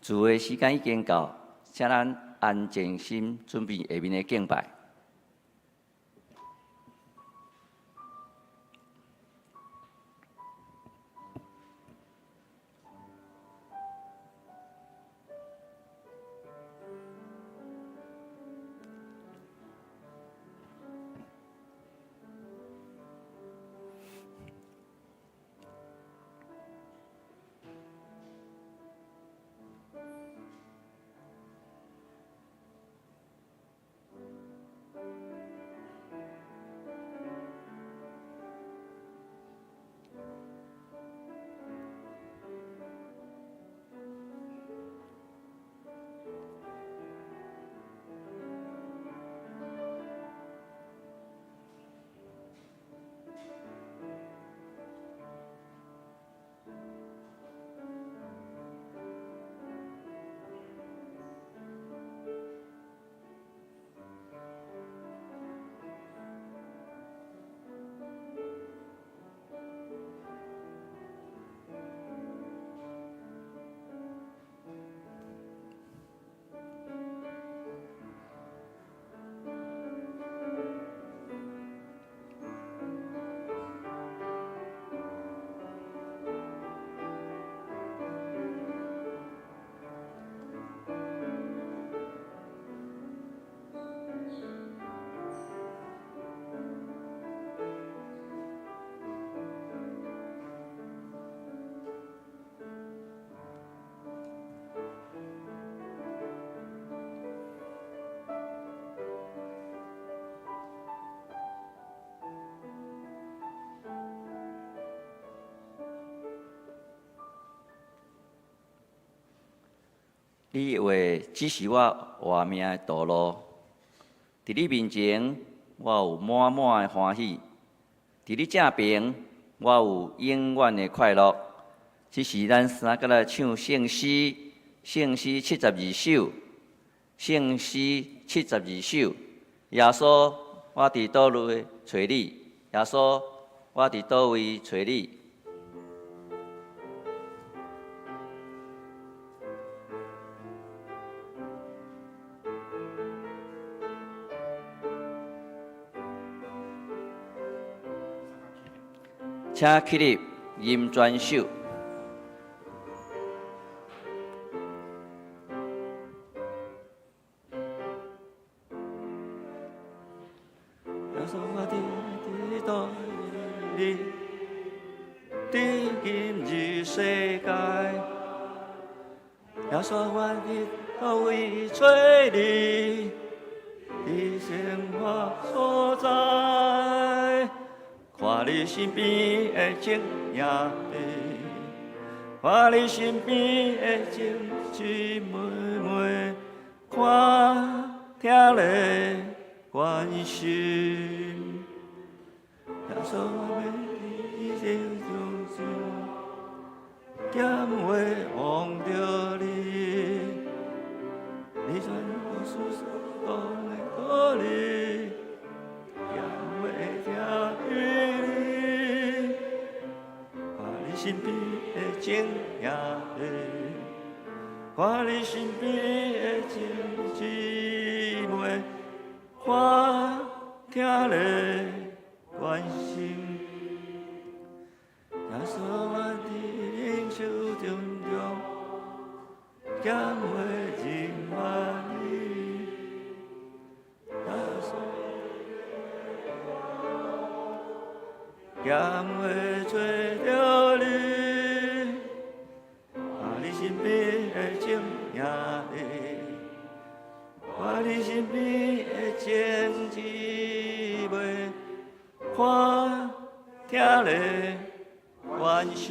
聚會時間已經到，請咱安靜心準備下面的敬拜。你的話指示我活命的道路，佇你面前，我有滿滿的歡喜；佇你正爿，我有永遠的快樂。這是咱三個來唱聖詩，聖詩72首，聖詩72首。耶穌，我佇佗位揣你？耶穌，我佇佗位揣你？請起立，吟全首。耶穌，我佇佗位，佇今日世界。耶穌，我佇佗位揣你？佇生活所在，看你身邊的情影，看你身邊的情姊妹，看疼咧關心。耶穌，我欲佇生中減袂忘著你，你全部事講的道理，減袂聽於你，看你身邊的情影，看你身邊的情姊妹，看疼咧關心。耶穌，我佇靈修當中，減袂認捌你。耶穌，減袂揣著你，看你身邊的情影，看你身邊的情姊妹，看疼咧關心。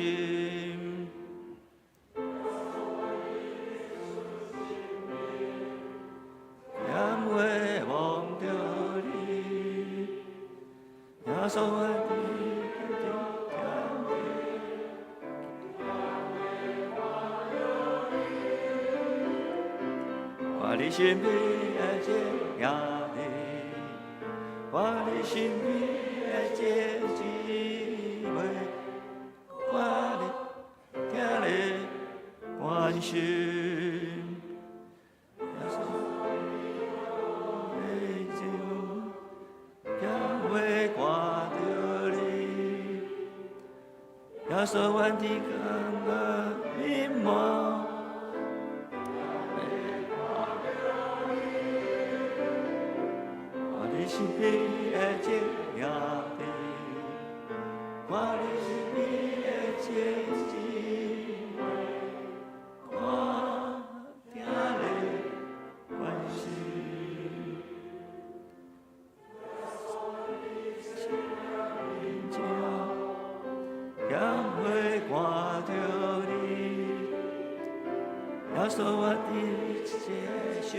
減袂忘著你，耶穌，我佇聽你，看你身邊的情影，看你身邊的情姊妹，看你疼咧關心。耶穌的手，也會掛著你。耶穌願天光的面貌，會掛著你。看你身邊的情兄弟，看你身邊的情姊妹，我定咧關心。耶穌也會掛著你，耶穌我佇這手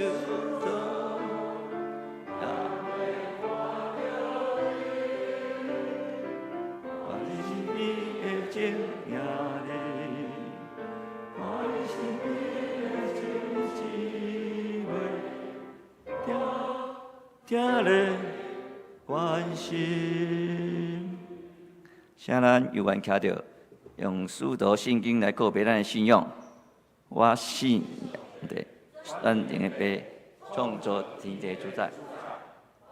中，也會掛著你，看你身邊的情兄弟，看你身邊的情姊妹，定定咧關心。請咱有緣徛著，用使徒信經來告白咱的信仰。我信的全能的父，創造天地主宰。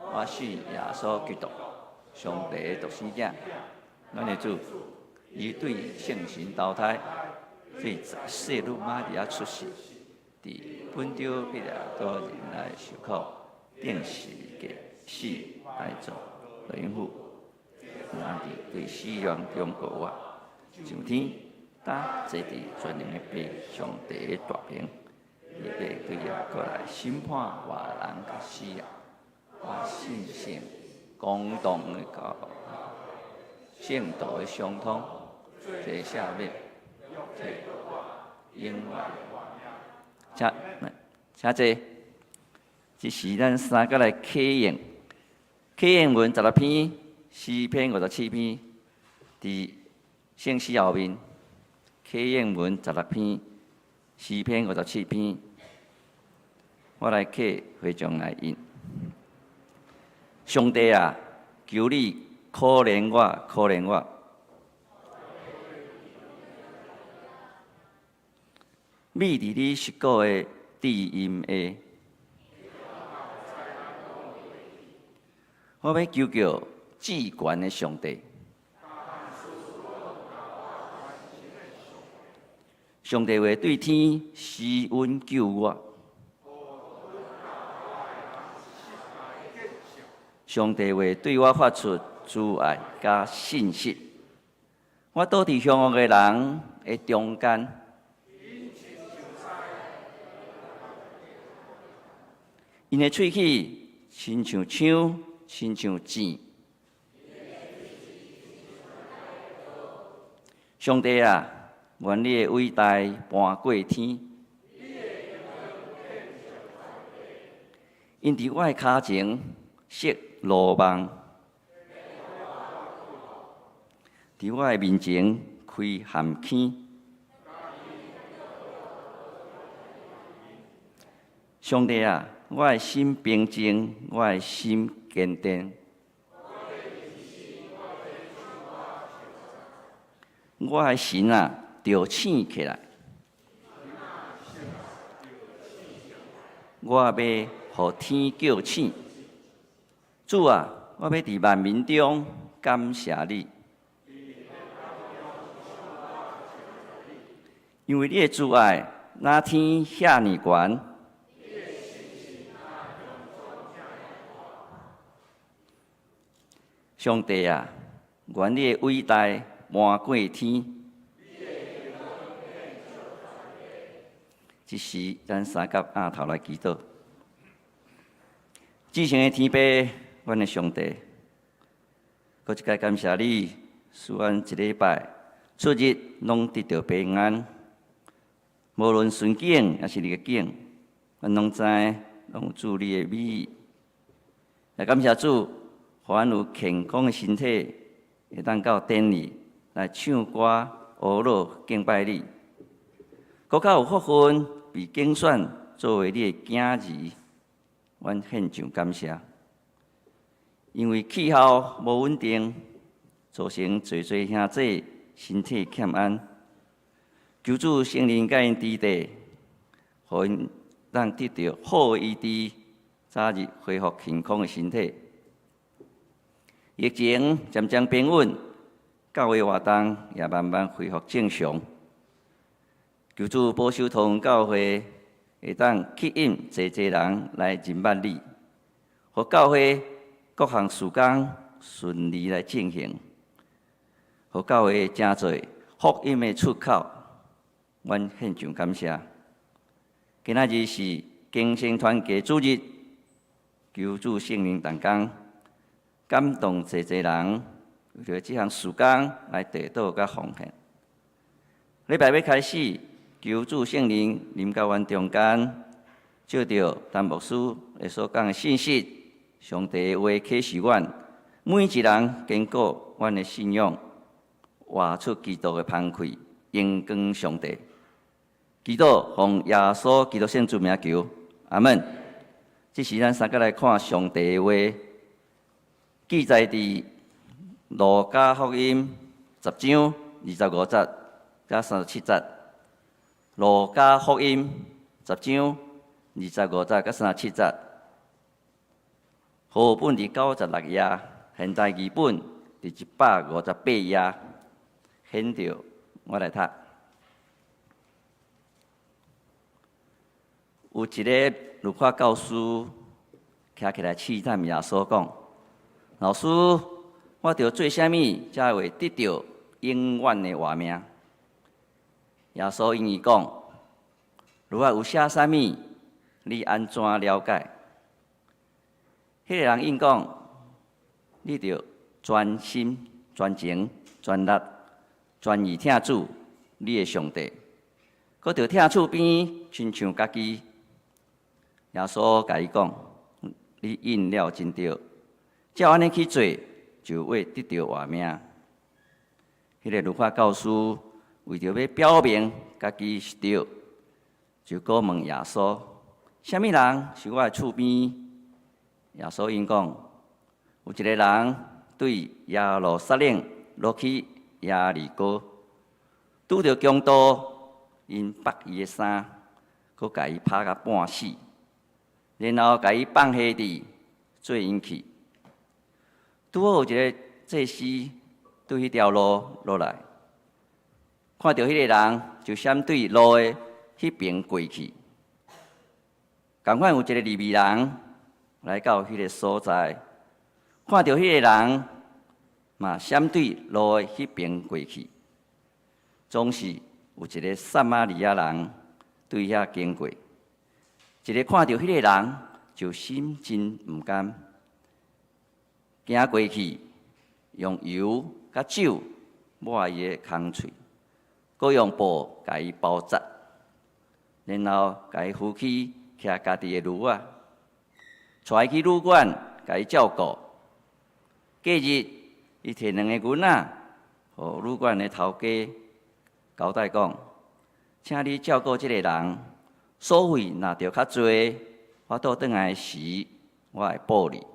我信耶穌基督，上帝的獨生囝，咱的主，伊對聖神投胎，對聖女瑪利亞出世，佇本丟彼拉多忍耐受苦，釘十字架死埋葬，落陰府，安置對死人中復活，上天，搭坐佇全能的父上帝的大爿，伊欲對遐閣來審判活人佮死人。我信聖公同的教聖徒的相通，罪赦免，永遠。請請坐，這是咱三個來啟應，啟應文16篇，詩篇57篇，佇聖詩後面，啟應文十六篇，詩篇五十七篇，我來啟會眾來印。上帝啊，求你可憐我，可憐我。覕佇你膝股的至陰下。我欲求告至懸的上帝。上帝話對天施恩救我。上帝話對我發出慈愛佮信實。我倒佇凶惡的人的中間。𪜶的喙齒親像槍，親像箭。上帝啊，願你的偉大搬過天。𪜶佇我的跤前設羅網，佇我的面前開陷坑。上帝啊，我的心平靜，我的心堅定。我的神啊，著醒起來。我欲予天叫醒。主啊，我欲佇萬民中感謝你，因為你的慈愛，若天遐爾懸。上帝啊，願你的偉大瞞過天。這時，咱三甲額頭來祈禱。至聖的天父，阮的上帝，閣一擺感謝你，賜阮一禮拜出入攏得著平安。無論順境抑是逆境，阮攏知攏有主你的美意。也感謝主，予阮有健康的身體，會當到殿裡來唱歌、呵咾敬拜你。閣較有福分被揀選作為你的囝兒，阮獻上感謝。因為氣候無穩定，造成濟濟兄弟身體欠安，求主聖靈佮𪜶佇底，予𪜶當得著好的醫治，早日恢復健康的身體。疫情漸漸平穩，教會活動也慢慢恢復正常。求主保守桃園教會會當吸引濟濟人來認捌你，予教會各項事工順利來進行，予教會成做福音的出口。阮獻上感謝。今仔日是更新團契主日，求主聖靈同工，感動濟濟人，為著這項事工來禱告佮奉獻。禮拜欲開始，求主聖靈臨到阮中間，借著陳牧師的所講的信息，上帝的話啟示阮，每一人堅固阮的信仰，活出基督的芳氣，榮光上帝。祈禱奉耶穌基督聖主名求，阿門。這時咱三個來看上帝的話，記載佇路加福音10章25節佮37節。路加福音10章25節佮37節，和合本佇96頁，現代譯本佇158頁，現著我來讀。有一个律法教師徛起來試探耶穌講：老師，我著做啥物才會得著永遠的活命？耶穌應伊講：律法有寫啥物？你按怎了解？彼个人應講：你著全心、全情、全力、全意疼主，你的上帝，閣著疼厝邊親像家己。耶穌共伊講：你應了真對，照按呢去做，就會得著活命。彼个律法教師為著欲表明家己是對，就閣問耶穌：啥物人是我的厝邊？耶穌應講：有一个人對耶路撒冷落去耶利哥，拄著強盜，𪜶縛伊的衫，閣共伊拍甲半死，然後共伊放下佇，做𪜶去。拄好有一个祭司對彼條路落來，看著彼个人就閃對路的彼爿過去。仝款有一个利未人來到彼个所在，看著彼个人嘛閃對路的彼爿過去。總是有一个撒瑪利亞人對遐經過，一个看著彼个人就心真毋甘，行過去用油佮酒抹伊的空喙，閣用布共伊包紮，然後共伊扶去騎家己的驢仔，帶伊去旅館共伊照顧。隔日，伊提兩个銀仔，予旅館的頭家交代講：請你照顧這个人，所費若著較濟，我倒轉來時，我會報你。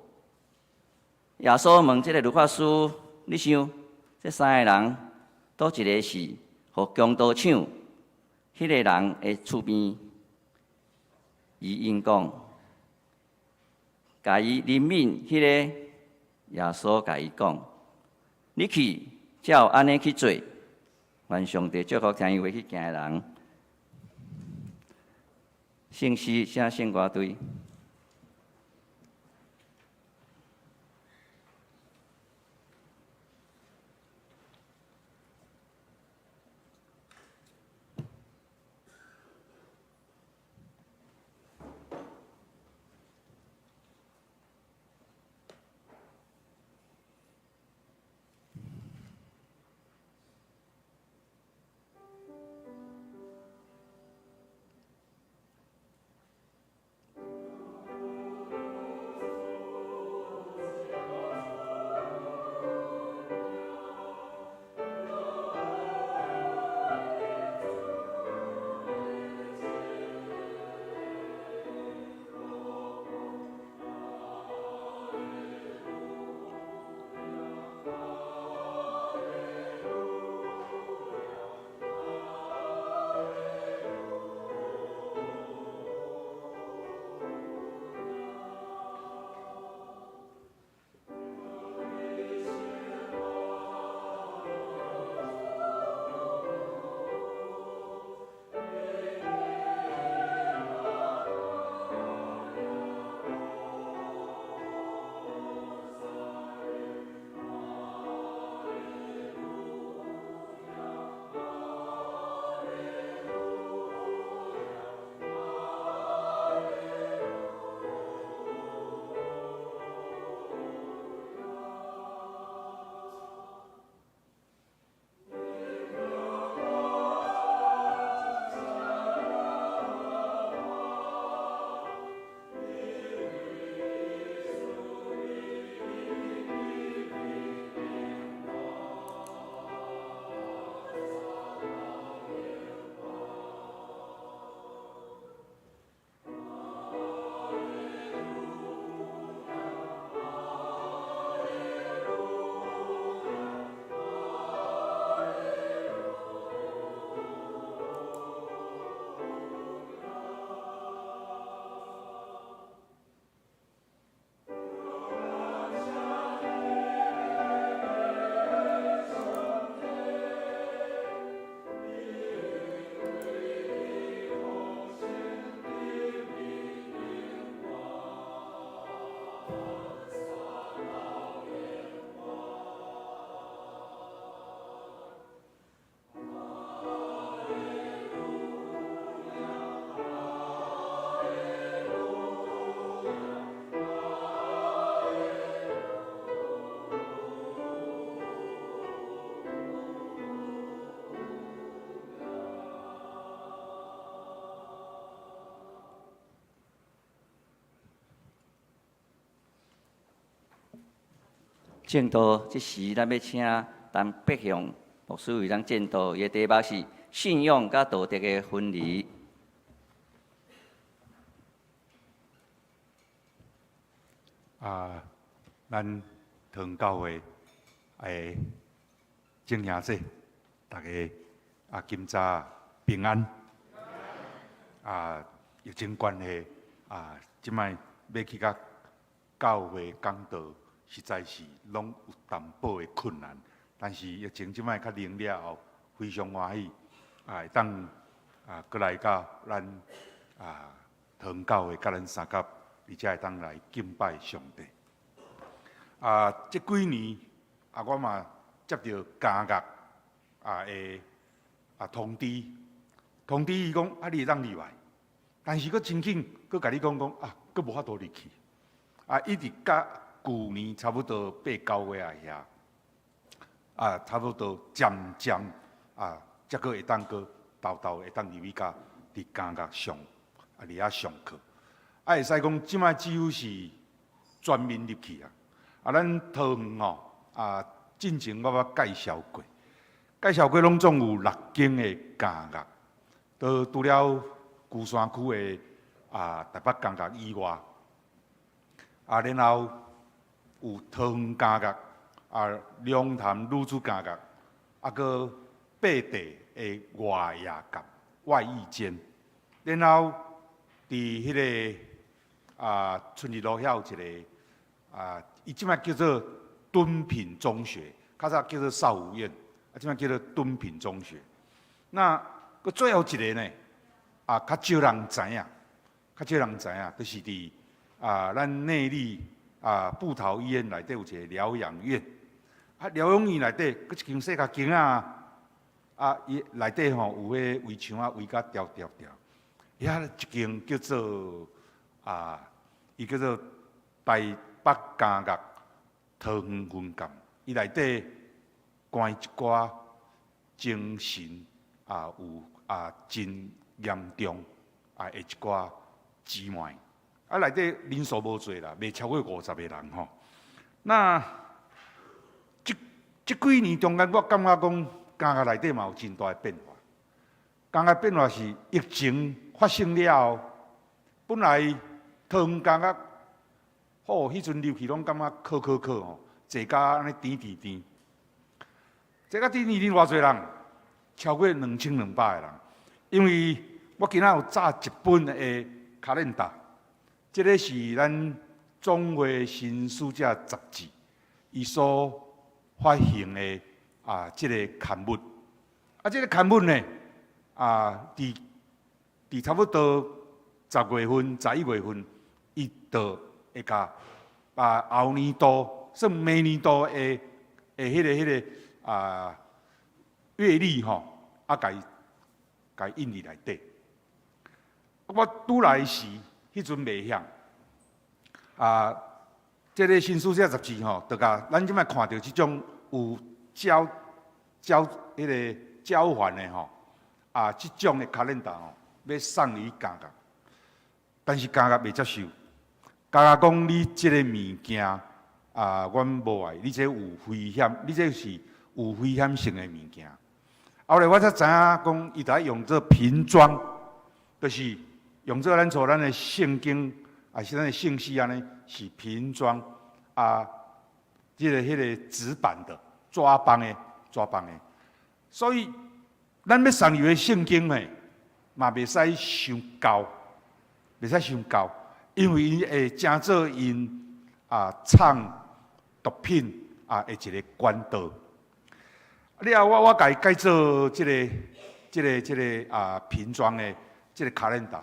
耶穌問這个律法師：你想，這三个人，佗一个是予強盜搶彼个人的厝邊？伊應講：共伊憐憫彼个。耶穌共伊講：你去，照按呢去做。願上帝祝福聽伊話去行的人。聖詩寫聖歌隊。證道，這時咱欲請陳伯雄牧師為咱證道，伊的題目是信仰佮道德的分離。啊，咱堂教會的眾兄弟，大家啊，今早平安。啊，疫情關係啊，這擺欲去佮教會講道，實在是攏有淡薄的困難。但是疫情這擺較冷了後，非常歡喜啊，會當啊，閣來到咱啊堂教會，佮咱相佮，而且會當來敬拜上帝。啊，這幾年啊，我嘛接著監獄啊的啊通知，通知伊講啊，你會當入來，但是閣真緊，閣共你講講啊，閣無法度入去。啊，一直到舊年差不多八九月啊遐，啊，差不多漸漸啊，才閣會當閣沓沓會當入去共佇監獄上啊，佇遐上課。啊，會使講，這擺幾乎是全面入去啊！啊，咱桃園吼啊，進前我捌介紹過，介紹過攏總有六間的監獄，都除了龜山區的啊台北監獄以外，啊，然後有桃園監獄，啊，龍潭女子監獄，啊，閣八地的外夜監外役監，然後佇彼个啊春日路遐有一个啊，伊這擺叫做敦品中學，較早叫做少武院，啊，這擺叫做敦品中學。那閣最後一个呢，啊，較少人知影，較少人知影，就是佇啊，咱內壢啊部桃醫院內底有一個療養院，啊，療養院內底閣一間細共間仔，啊，伊內底吼有彼圍牆仔圍甲牢牢牢，遐一間叫做啊，伊叫做台北監獄桃園分監，伊內底關一寡精神啊有啊真嚴重啊的一寡姊妹。啊，內底人數無濟啦，袂超過50個人吼。那這這幾年中間，我感覺講監獄內底嘛有真大的變化。監獄變化是疫情發生了後，本來桃園監獄好，彼陣入去攏感覺可可可吼，坐甲按呢甜甜甜，坐甲甜甜甜偌濟人，超過2200個人。因為我今仔有紮一本的 calendar。這个是咱總會新使者雜誌，伊所發行的啊，這个刊物。啊，這个刊物呢，啊，佇佇差不多10月份、11月份，伊就會共啊後年度算明年度的的彼个彼个啊月曆吼，啊，共伊共伊印佇內底。我拄來時，彼陣袂曉啊，這个新使者雜誌吼，就共咱這擺看著這種有交交彼个交還的吼，啊，這種的 calendar 吼，欲送予監獄，但是監獄袂接受，監獄講你這个物件啊，阮無愛，你這有危險，你這是有危險性的物件。後來我才知影講，伊著愛用做瓶裝，就是。用做咱做咱的聖經，抑是咱的聖詩按呢，是瓶裝啊，這个彼个紙板的，紙板的，紙板的。所以，咱欲送入的聖經呢，嘛袂使傷厚，袂使傷厚，因為𪜶會成做𪜶啊藏毒品啊的一个管道。了後我我共伊改做這个、這个、這个啊瓶裝的這个 calendar。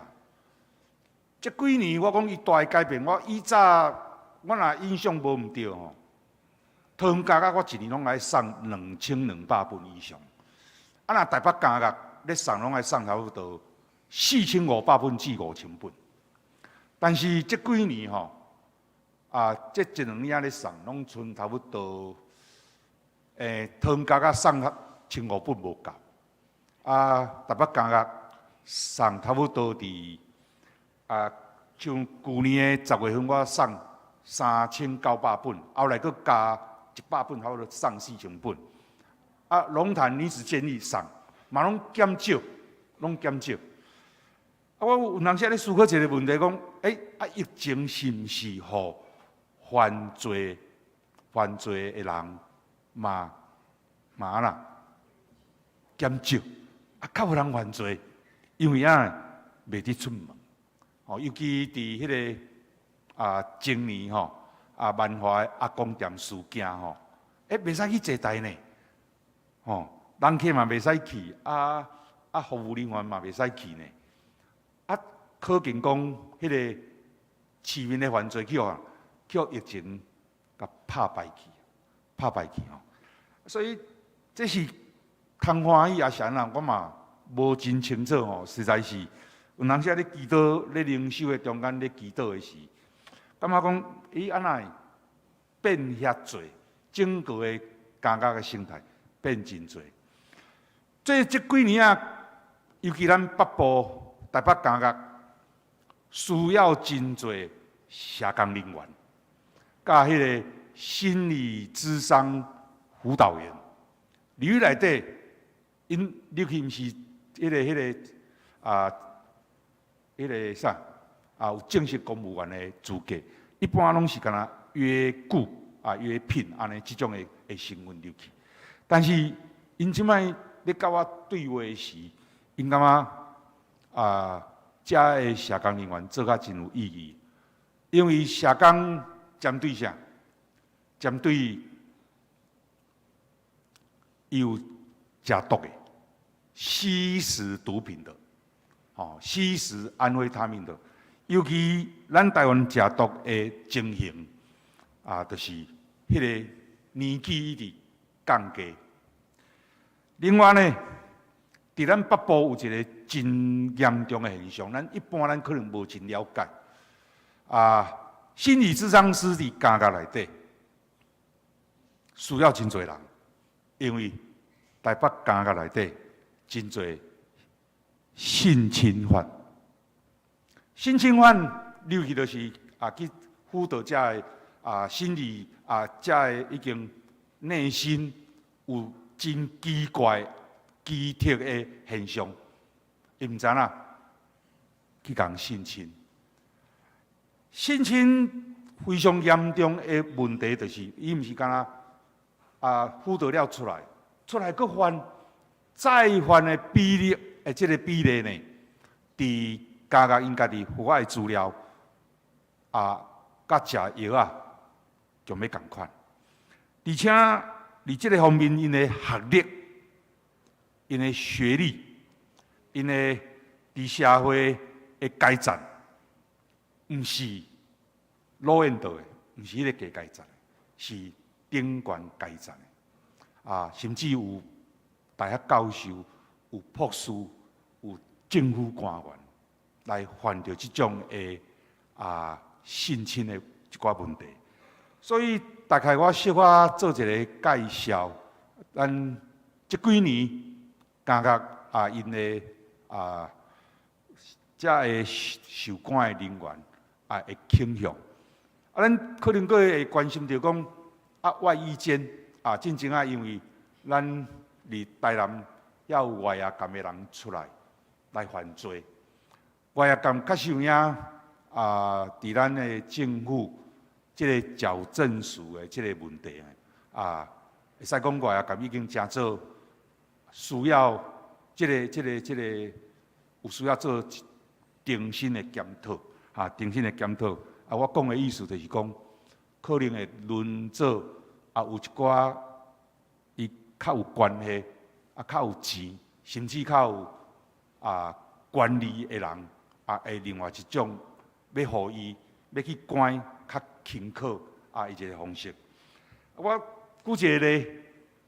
這幾年我講伊大的改變，我以早我若印象無毋對吼，桃園監獄我一年攏愛送2200本以上，啊若台北監獄咧送攏愛送差不多4500本至5000本。但是這幾年吼，啊這一兩年咧送攏賰差不多，桃園監獄送1500本無夠，啊台北監獄送差不多佇。啊，像舊年的10月份，我送3900本，後來閣加100本差不多送4000本。啊，龍潭女子監獄送，嘛攏減少，攏減少。啊，我有當時咧思考一個問題，講，欸，啊，疫情是毋是予犯罪的人嘛按怎減少？啊，較無人犯罪，因為啊，袂得出門。哦，尤其佇彼個啊，前年吼，啊，萬華阿公店事件吼，欸，袂使去坐台呢，吼，人客嘛袂使去，啊啊，服務人員嘛袂使去呢。啊，可見講，彼個市面的犯罪去予疫情共拍敗去，拍敗去吼。所以這是空歡喜抑是按怎，我嘛無真清楚吼。實在是有當時咧祈禱咧靈修的中間咧祈禱的時，感覺講咦按怎會變遐濟，整個的監獄的生態變真濟。這幾年啊，尤其咱北部台北監獄需要真濟社工人員，佮彼個心理諮商輔導員，入去內底，𪜶入去毋是彼個啊，彼個啥啊，有正式公務員的資格，一般攏是敢若約僱啊、約聘按呢這種的身份入去。但是𪜶這擺咧佮我對話時，𪜶感覺啊，遮的社工人員做甲真有意義，因為社工針對啥？針對有食毒的、吸食毒品的，吼，吸食安非他命的，尤其咱台灣食毒的情形，啊，就是彼個年紀一直降低。另外呢，佇咱北部有一個真嚴重的現象，咱一般咱可能無真了解。啊，心理諮商師佇監獄內底需要真濟人，因為台北監獄內底真濟性侵犯。性侵犯入去就是啊，去輔導遮的啊心理啊，遮的已經內心有真奇怪、奇特的現象，伊毋知影去共性侵。性侵非常嚴重的問題，就是伊毋是干焦啊輔導了出來，出來閣犯，再犯的比例，的這個比例呢，佇監獄𪜶家己有的資料啊，佮食藥仔強欲仝款，而且佇這個方面，𪜶的學歷、𪜶的學歷、𪜶的佇社會的階層，毋是老緣道的，毋是彼個低階層，是頂懸階層的，啊，甚至有大學教授、有博士、有政府官員來犯著這種的啊性侵的一寡問題。所以大概我小可做一個介紹，咱這幾年監獄啊，𪜶的啊，遮的受關的人員啊，會傾向。啊，咱可能閣會關心著講啊，外役監啊，進前啊，因為咱佇台南也有外役監的人出來來犯罪，外役監確實有影啊，佇咱的政府這個矯正署的這個問題啊，會使講外役監已經誠做需要這個有需要做重新的檢討啊，重新的檢討。啊，我講的意思就是講，可能會輪做啊，有一寡伊較有關係，啊，較有錢，甚至較有啊權力的人，啊，會另外一種欲予伊欲去關較輕可啊，伊一個方式。我舉一個例，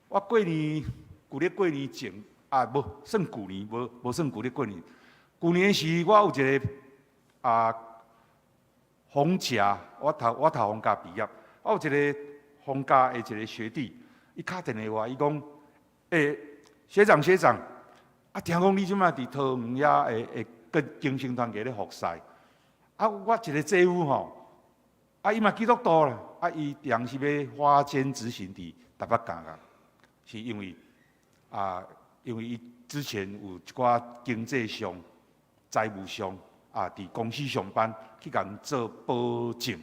我過年舊曆過年前啊，無算舊年，無算舊曆過年。舊年時我有一個啊逢甲，我讀逢甲畢業，我有一個逢甲的一個學弟，伊敲電話，伊講：欸，學長學長，啊，聽講你這擺佇桃園遐會跟更生團契咧服侍，啊，我一個姐夫吼，啊，伊嘛基督徒啦，啊，伊人是欲發監執行佇台北監獄，是因為啊，因為伊之前有一寡經濟上、財務上啊，佇公司上班去共做保證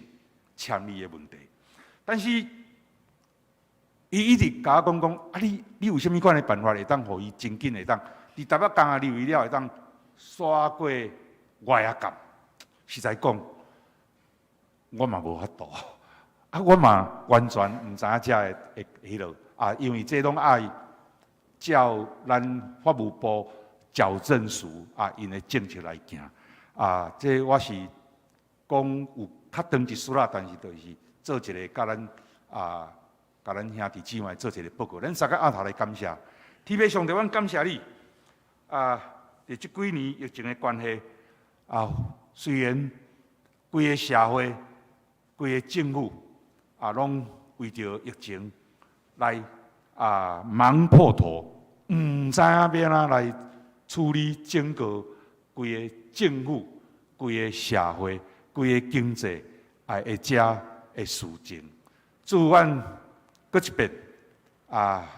簽字的問題。但是伊一直共我講講，啊你有啥物款的辦法會當予伊真緊會當佇台北監獄入去了會當徙過外仔監？實在講，我嘛無法度，啊，我嘛完全毋知影遮的的彼落啊，因為這攏愛照咱法務部矯正署啊，𪜶的政策來行啊。這我是講有較長一絲啦，但是就是做一個佮咱啊，共咱兄弟姊妹做一個報告。咱三個阿頭來感謝，天父上帝，阮感謝你啊！佇這幾年疫情的關係啊，雖然規个社會、規个政府啊，攏為著疫情來啊忙破頭，毋知影欲按怎來處理整個規个政府、規个社會、規個經濟啊的遮的事情。主，阮閣一遍啊，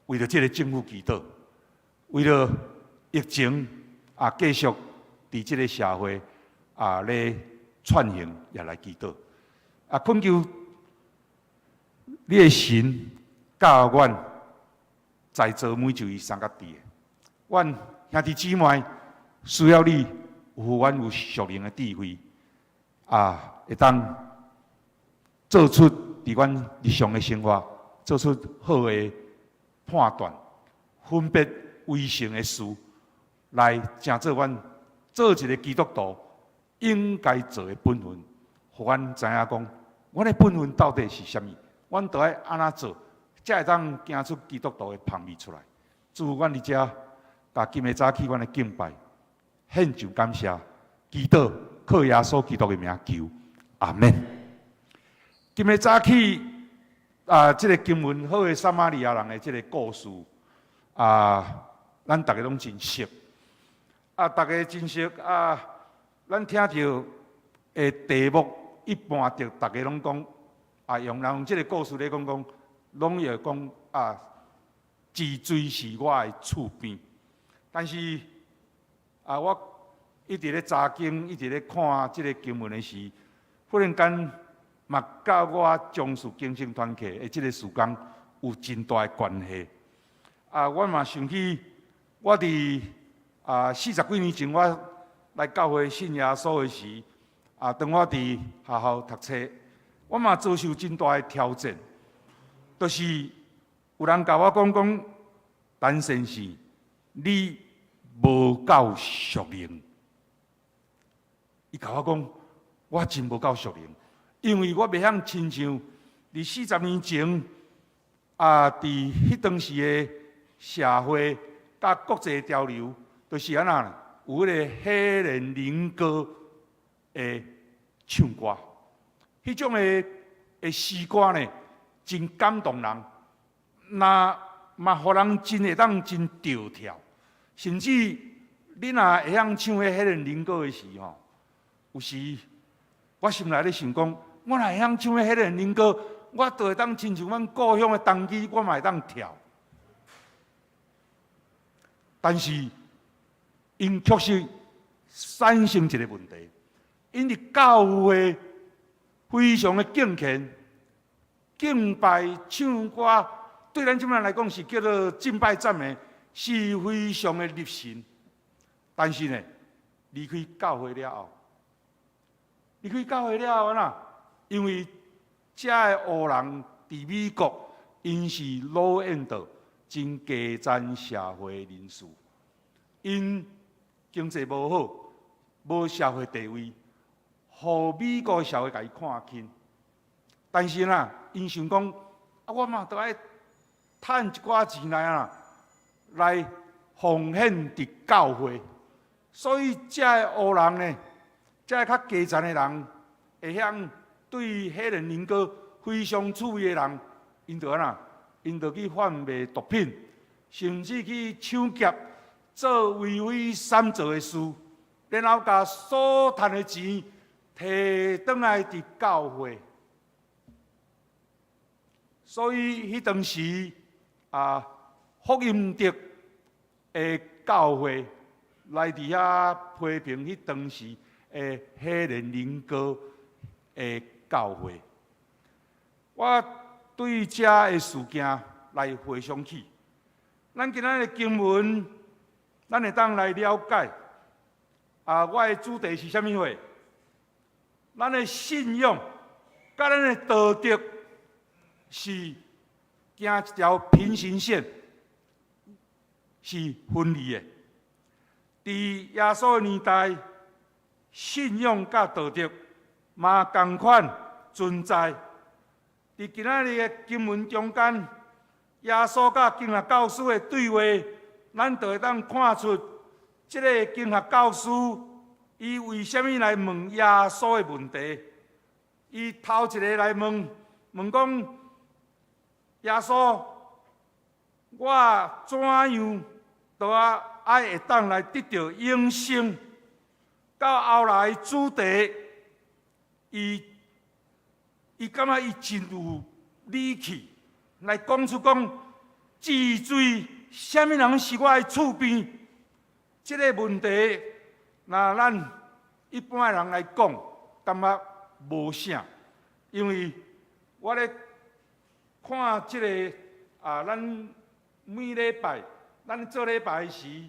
為著這个政府祈禱，為著疫情啊繼續佇這个社會啊咧竄行，也來祈禱。啊，懇求你的神教阮在座每一位三角佇的，阮兄弟姊妹需要你，予阮有屬靈的智慧，啊，會當做出佇阮日常的生活，做出好的判斷，分別為聖的事，來成做阮做一个基督徒應該做的本分，予阮知影講，阮的本分到底是啥物？阮著愛按怎做，才會當行出基督徒的芳味出來。主，阮佇遮，共今日早起阮的敬拜，獻上感謝，祈禱靠耶穌基督的名求，阿門。今日早起啊，這个經文好的撒瑪利亞人的這个故事啊，咱逐个攏真熟。啊，逐个真熟啊，咱聽著的題目一般著逐个攏講啊，用人用這个故事來講講，攏會講啊，治水是我的厝邊。但是啊，我一直咧查經，一直咧看這个經文的時，忽然間嘛，佮我從事更生團契的這个事工有真大的關係。啊，我嘛想起我佇啊四十幾年前我來教會信耶穌的時，啊，當我佇學校讀冊，我嘛遭受真大的挑戰，就是有人共我講講，陳先生，你無夠屬靈。伊共我講，我真無夠屬靈，因為我袂曉親像佇40年前啊，佇彼當時的社會佮國際潮流，就是按怎，有彼个黑人靈歌的唱歌，彼種的的詩歌呢，真感動人，那嘛予人真會當真著跳，甚至你若會曉唱彼黑人靈歌的時吼，有時我心內咧想講，我若會曉唱彼黑人靈歌，我就會當親像阮故鄉的童乩，我嘛會當跳。但是，𪜶確實產生一个問題，𪜶佇教會非常的敬虔，敬拜唱歌，對咱這擺來講是叫做敬拜讚美，是非常的入神。但是呢，離開教會了後，離開教會了後按怎？因為遮的黑人佇美國，𪜶是 low end 真低層社會人士，𪜶經濟無好，無社會地位，予美國社會共伊看輕。但是呢，𪜶想講，啊，我嘛著愛趁一寡錢來啊，來奉獻佇教會。所以，遮的黑人呢，遮的較低層的人，會曉對黑人靈歌非常趣味的人，𪜶就按怎？𪜶就去販賣毒品，甚至去搶劫，做為非三做的事，然後共所趁的錢提轉來佇教會。所以彼當時啊，福音德的教會來佇遐批評彼當時的火煉靈歌的教會。我對這的事件來回想起，咱今仔日的經文，咱會當來了解。啊，我的主題是啥物貨？咱的信仰佮咱的道德是行一條平行線，是分離的。佇耶穌的年代，信仰佮道德嘛仝款存在。佇今仔日的經文中間，耶穌佮經學教師的對話，咱就會當看出，這个經學教師伊為啥物來問耶穌的問題？伊頭一个來問，問講耶穌，我怎樣都愛會當來得著永生？到後來主題，伊感覺伊真有理氣來講出講，治罪啥物人是我的厝邊？這个問題，若咱一般的人來講，感覺無啥，因為我咧看這个啊，咱每禮拜咱做禮拜時，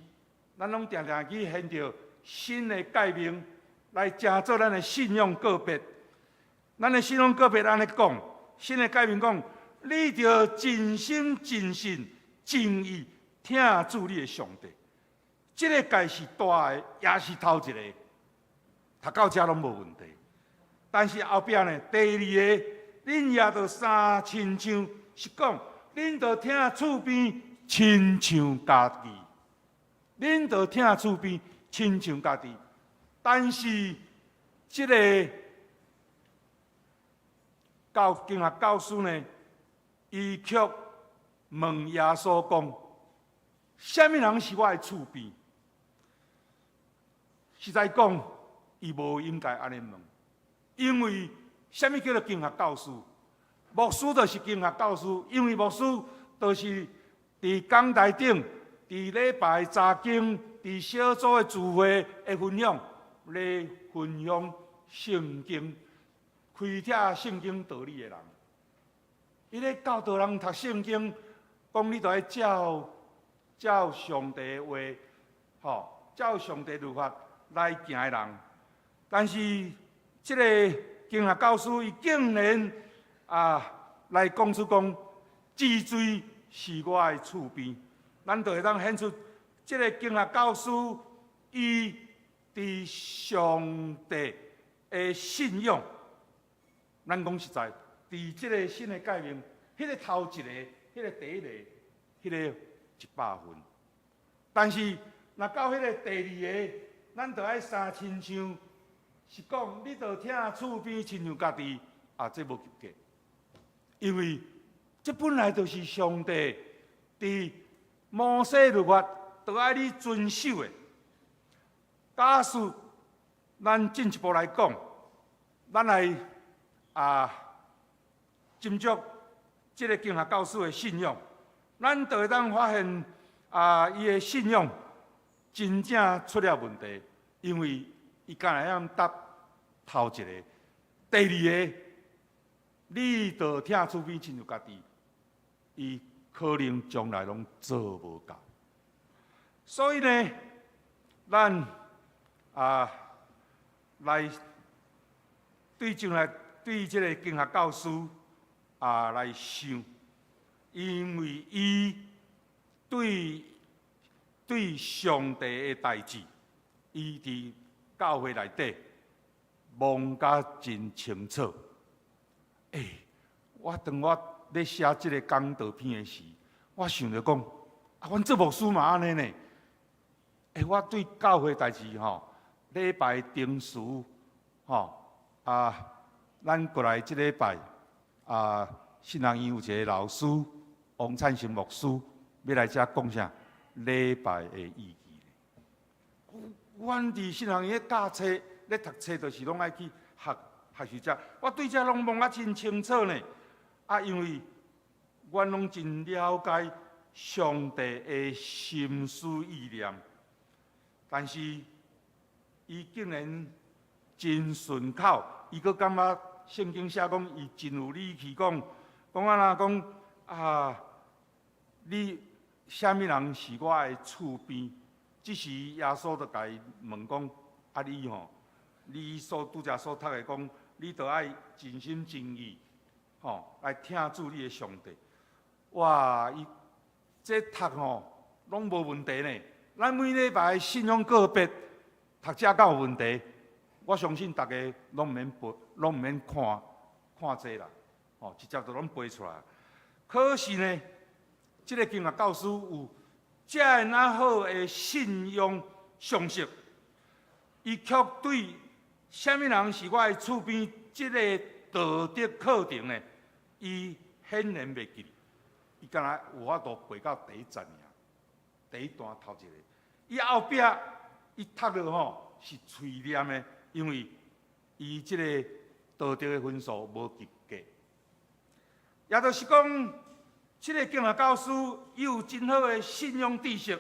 咱攏定定去掀著新的誡命來成做咱的信仰告白。咱的信仰告白按呢講，新的誡命講，你著盡心盡性盡意疼主你的上帝。這个誡是大的，也是頭一個，讀到遮攏無問題。但是後壁呢，第二个，恁也著相親像，是講恁著疼厝邊親像家己，恁著疼厝邊親像家己。但是這个教經學教師呢，伊卻問耶穌講：啥物人是我的厝邊？實在講，伊無應該按呢問，因為啥物叫做經學教師？牧師就是經學教師，因為牧師就是佇講台頂、佇禮拜查經、佇小組的聚會的分享，咧分享聖經、開啟聖經道理的人。伊咧教導人讀聖經，講你著愛照照上帝的話，吼，照上帝律法來行的人。但是這个經學教師伊竟然啊來講出講，治罪是我的厝邊，咱就會當顯出這个經學教師伊佇上帝的信仰。咱講實在，佇這个新的誡命，彼个頭一个，彼个第一个，彼个100分。但是若到彼个第二个，咱著愛相親像，是講你著疼厝邊親像家己，啊，這無及格，因為這本來就是上帝佇摩西律法，著愛你遵守的。假使咱進一步來講，咱來啊斟酌這个經學教師的信仰，咱就會當發現啊，伊的信仰真正出了問題，因為伊敢會曉答頭一个，第二個，你著疼厝邊親像家己，伊可能將來攏做無到。所以呢，咱啊來對將來對這个經學教師啊來想，因為伊對上帝的代誌，伊佇教會內底摸甲真清楚。欸，我當我咧寫這个講道片的時，我想著講，啊，阮做牧師嘛按呢呢。欸，我對教會代誌吼，禮拜定時吼啊，咱過來這禮拜啊，信仰院有一个老師王燦成牧師欲來遮講啥禮拜的意義。阮佇信仰院教冊咧讀冊，就是攏愛去學學習遮。我對這攏摸甲真清楚呢。啊，因為阮攏真了解上帝的心思意念，但是伊竟然真順口，伊閣感覺聖經寫講，伊真有理氣講，講按怎講啊？你啥物人是我的厝邊？這時耶穌就共伊問講：啊，你吼，你所拄才所讀的講，你著愛盡心盡意，吼，來疼主你的上帝。哇！伊這讀吼攏無問題呢。咱每禮拜信仰個別讀這敢有問題？我相信逐家攏毋免背，攏毋免看看這啦，吼，直接就攏背出來。可是呢，這個經學教師有遮爾好的信仰常識，伊卻對啥物人是我的厝邊這個道德課程呢？伊顯然袂記。伊敢若有法度背到第一節爾，第一段頭一个。伊後壁伊讀落吼是喙念的，因為伊這個道德的分數無及格。也就是講，這個經學教師伊有真好的信仰知識，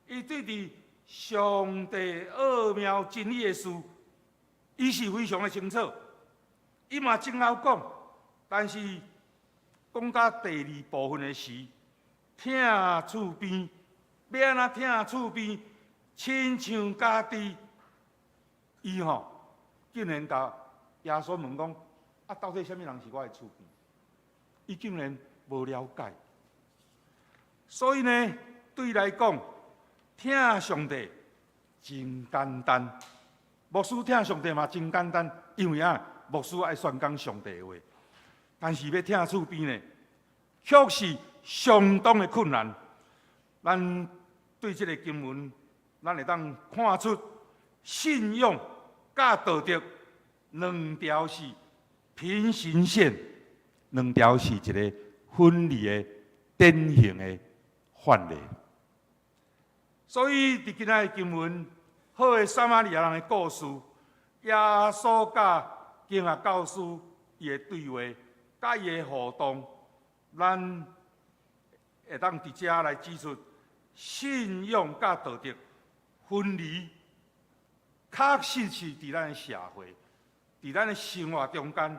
伊對佇上帝奧妙真理的事，伊是非常的清楚，伊嘛真𠢕講，但是講到第二部分的時，疼厝邊，欲按怎疼厝邊，親像家己，伊吼竟然共耶穌問講：啊，到底啥物人是我的厝邊？伊竟然無了解。所以呢，對伊來講，疼上帝真簡單。牧師疼上帝嘛真簡單，因為啊，牧師愛宣講上帝的話。但是欲疼厝邊呢，卻是相當的困難。咱對這个經文，咱會當看出信仰佮道德兩條是平行線，兩條是一个分離的典型的範例。所以，佇今仔的經文，好的撒瑪利亞人的故事，耶穌佮經學教師伊的對話，佮伊的互動，咱會當佇遮來指出，信仰佮道德分離，確實是佇咱的社會、佇咱的生活中間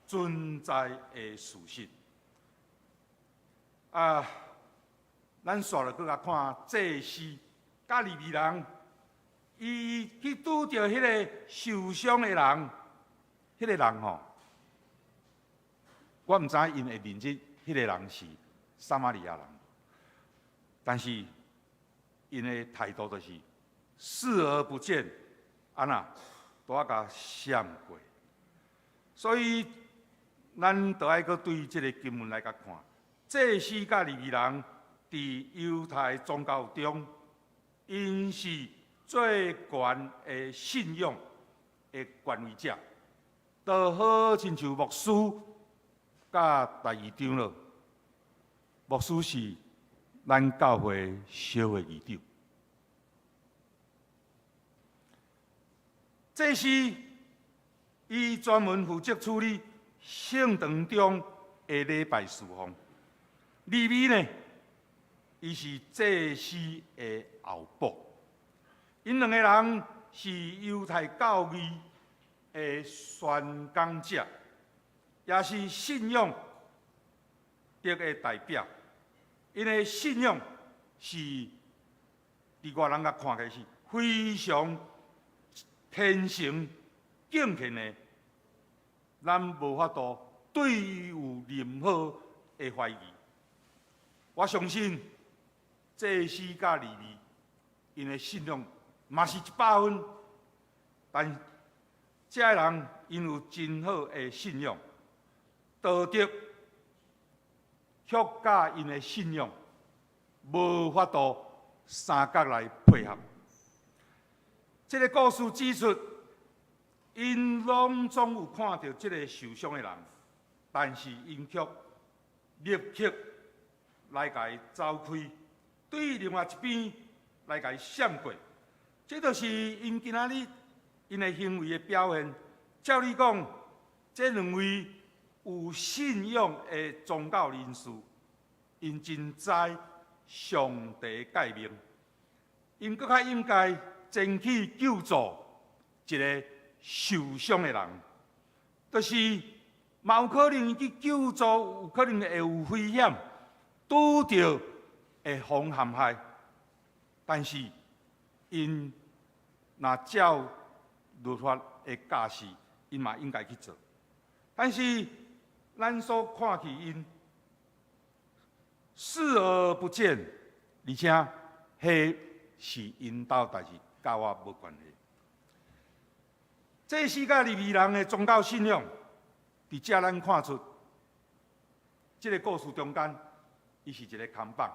存在的事實。啊，咱煞落閣來看祭司佮利未人，伊去拄著彼个受傷的人，彼个人吼，我毋知𪜶會認得彼个人是撒瑪利亞人，但是𪜶的態度就是視而不見，按怎都愛共閃過。所以，咱著愛閣對這个經文來共看，祭司佮利未人佇猶太宗教中，𪜶是最懸的信仰的權威者，就好親像牧師佮代議長囉。牧師是咱教會小會議長，祭司伊專門負責處理聖堂中的禮拜事奉。利未呢，伊是祭司的後補。𪜶兩個人是猶太教義的宣講者，也是信仰德的代表。𪜶的信仰是佇外人共看起來是非常虔誠敬虔的，咱無法度對伊有任何的懷疑。我相信祭司佮利未，𪜶的信仰嘛是100分，但這个人𪜶有真好的信仰，道德卻佮𪜶的信仰無法度相仝來配合。這个故事指出，𪜶攏總有看著這个受傷的人，但是𪜶卻立刻來共伊走開，對另外一邊來共伊閃過。這就是𪜶今仔日𪜶的行為的表現。照理講，這兩位有信仰的宗教人士， 𪜶真知上帝誡命，𪜶閣較應該前去救助一个受傷的人，就是嘛有可能去救助，有可能會有危險，拄著會予陷害。但是𪜶若照律法的教示，𪜶嘛應該去做。但是咱所看去𪜶視而不見，而且彼是𪜶兜代誌，佮我無關係。祭司佮利未人的宗教信仰，佇遮咱看出，這个故事中間，伊是一个看板。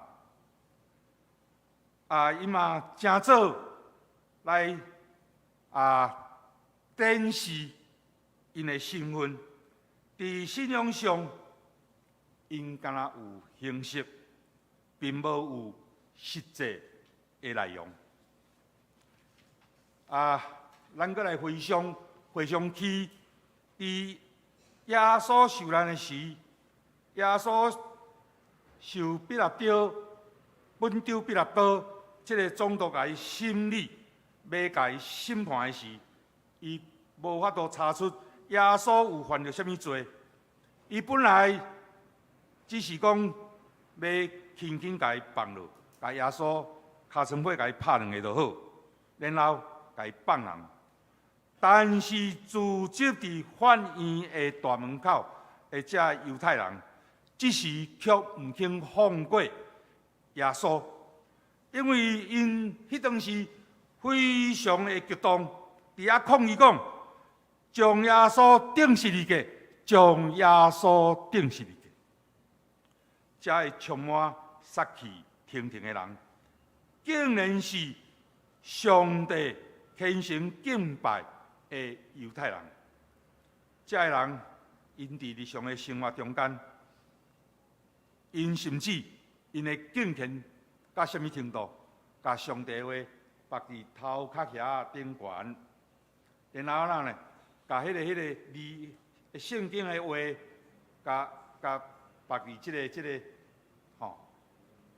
啊，伊嘛誠早來展示𪜶的身份，佇信仰上，𪜶敢若有形式，並無有實際的內容。啊，咱閣來回想，回想起佇耶穌受難的時，耶穌受彼拉多、本丟彼拉多這个總督共伊審理，欲共伊審判的時，伊無法度查出耶穌有犯著啥物罪。伊本來只是講欲輕輕共伊放落，共耶穌尻川尾共伊拍兩下就好，然後共伊放人。但是聚集佇法院的大門口的這猶太人，這時卻毋肯放過耶穌，因為𪜶彼當時非常的激動，佇遐抗議講，將耶穌釘十字架，將耶穌釘十字架。遮个充滿殺氣騰騰的人，竟然是上帝虔誠敬拜的猶太人。遮个人，𪜶佇日常的生活中間，𪜶甚至𪜶的敬虔到啥物程度？共上帝話縛佇頭殼遐頂懸，然後哪呢？共彼个字聖經的話，共縛佇這个吼，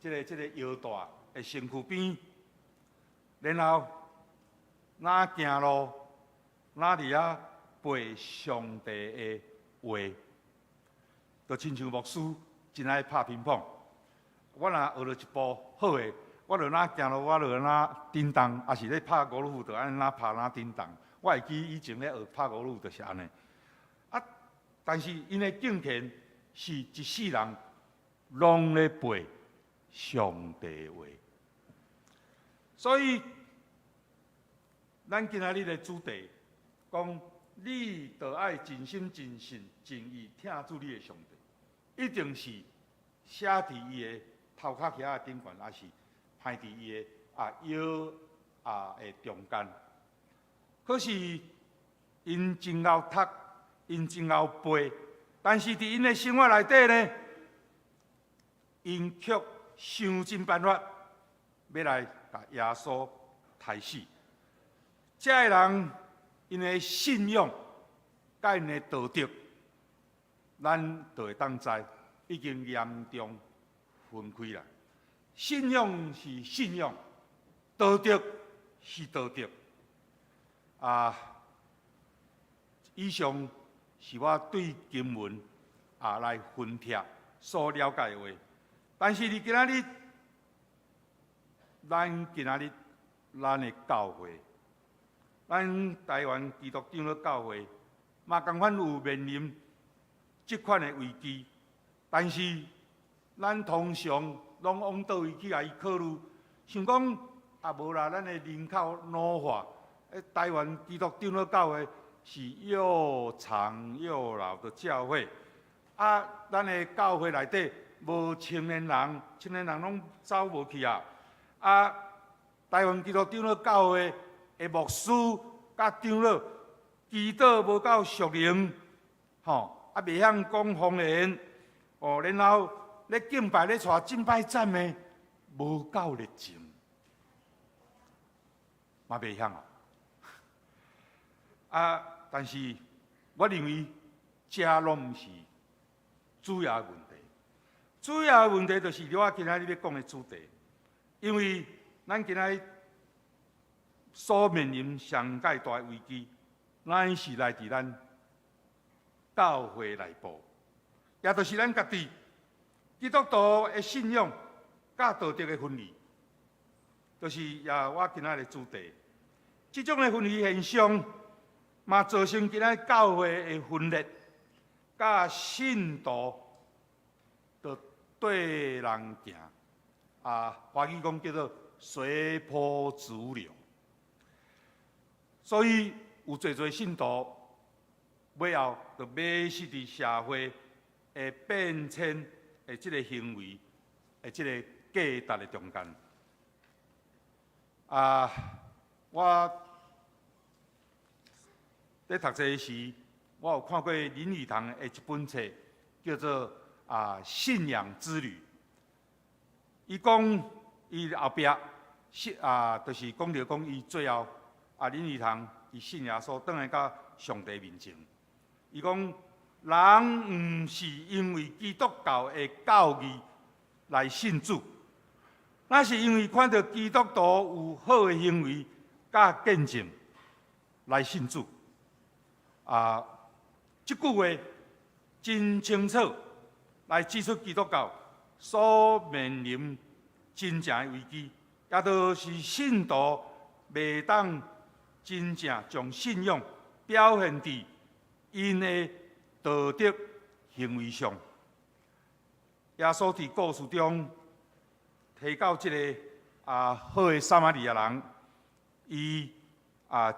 這個腰帶的身軀邊，然後若行路，若佇遐背上帝的話，就親像牧師真愛拍乒乓。我若學著一步好的，我就若行路，我就若叮當，抑是咧拍高爾夫，就按呢拍若叮當。我會記以前咧學拍高爾夫就是按呢。啊，但是𪜶的敬虔是一世人攏咧背上帝話，所以咱今仔日的主題講，你著愛盡心盡性盡意疼主你的上帝，一定是寫佇伊的頭殼遐頂懸，抑是攀佇伊的腰的中間。可是𪜶真𠢕讀，𪜶真𠢕背，但是佇𪜶的生活內底呢，𪜶卻想盡辦法欲來共耶穌刣死。這个人𪜶的信仰佮𪜶的道德，咱就會當知已經嚴重分開啦。信仰是信仰，道德是道德。啊，以上是我對經文來分析所了解的話。但是佇今仔日，咱今仔日咱的教會，咱台灣基督長老教會嘛仝款有面臨這款的危機，但是咱通常攏往佗位去共伊考慮，想講啊無啦，咱的人口老化，台灣基督長老教會是又長又老的教會，啊，咱的教會內底無青年人，青年人攏走無去啊！啊，台灣基督長老教會的牧師佮長老祈禱無夠屬靈，吼，啊，袂曉講方言，哦，然後咧敬拜咧帶敬拜讚美，無夠熱情，嘛袂曉啊！啊，但是我認為這攏毋是主要問題。主要的問題就是我今仔日欲講的主題，因為咱今仔日所面臨上蓋大的危機，乃是來佇咱教會內部，也就是咱家己基督徒的信仰佮道德的分離，就是也我今仔日的主題。這種的分離現象，嘛造成今仔日教會的分裂，佮信徒就綴人行，啊，華語講叫做隨波逐流。所以有濟濟信徒，尾後就迷失佇社會的變遷的這个行為的這个價值的中間。啊，我咧讀冊時，我有看過林語堂的一本冊，叫做《信仰之旅》。伊講伊後壁信啊，就是講著講伊最後啊，林語堂伊信耶穌，轉來到上帝面前。伊講人毋是因為基督教的教義來信主，那是因為看著基督徒有好的行為佮見證來信主。啊，這句話真清楚來指出基督教所面臨真正的危機，也就是信徒袂當真正將信仰表現佇𪜶的道德行為上。耶穌佇故事中提到這个好的撒瑪利亞人，伊